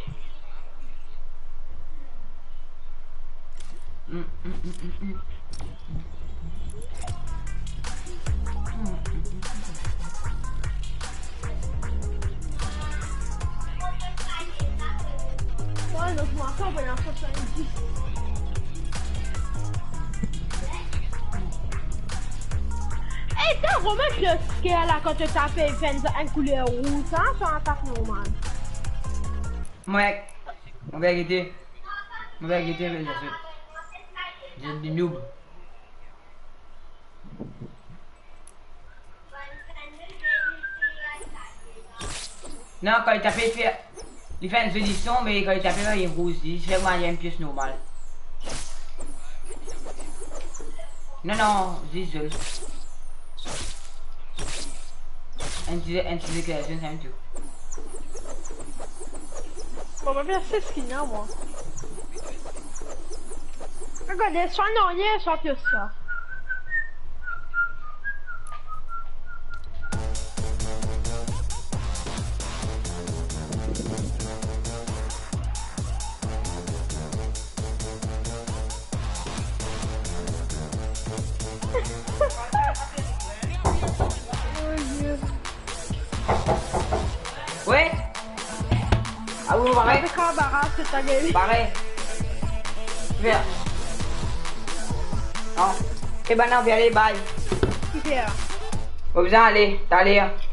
Eh, ta remarke ki la, kan to tape finn enn kouler rouz, sa, sa atak normal. Mwa, mo pe gete. Mo pe gete, me zot, zot di noob. Non, kan li tape, li fer, li fer enn zoli son, me kan li tape, li rouz, li fer mwa enn pies normal. Non, non, zis zoli. Enn ti, enn ti deklarasyon, sa mem tou. Bon, ben, mersi, skin, hein, mwa. Gade, swa nanye, swa pir sa. Wi. Ah wi, mo pare. Pare. Ver. Non. E bann anver, ale, bay. Kifer? Mo bizin ale, taler.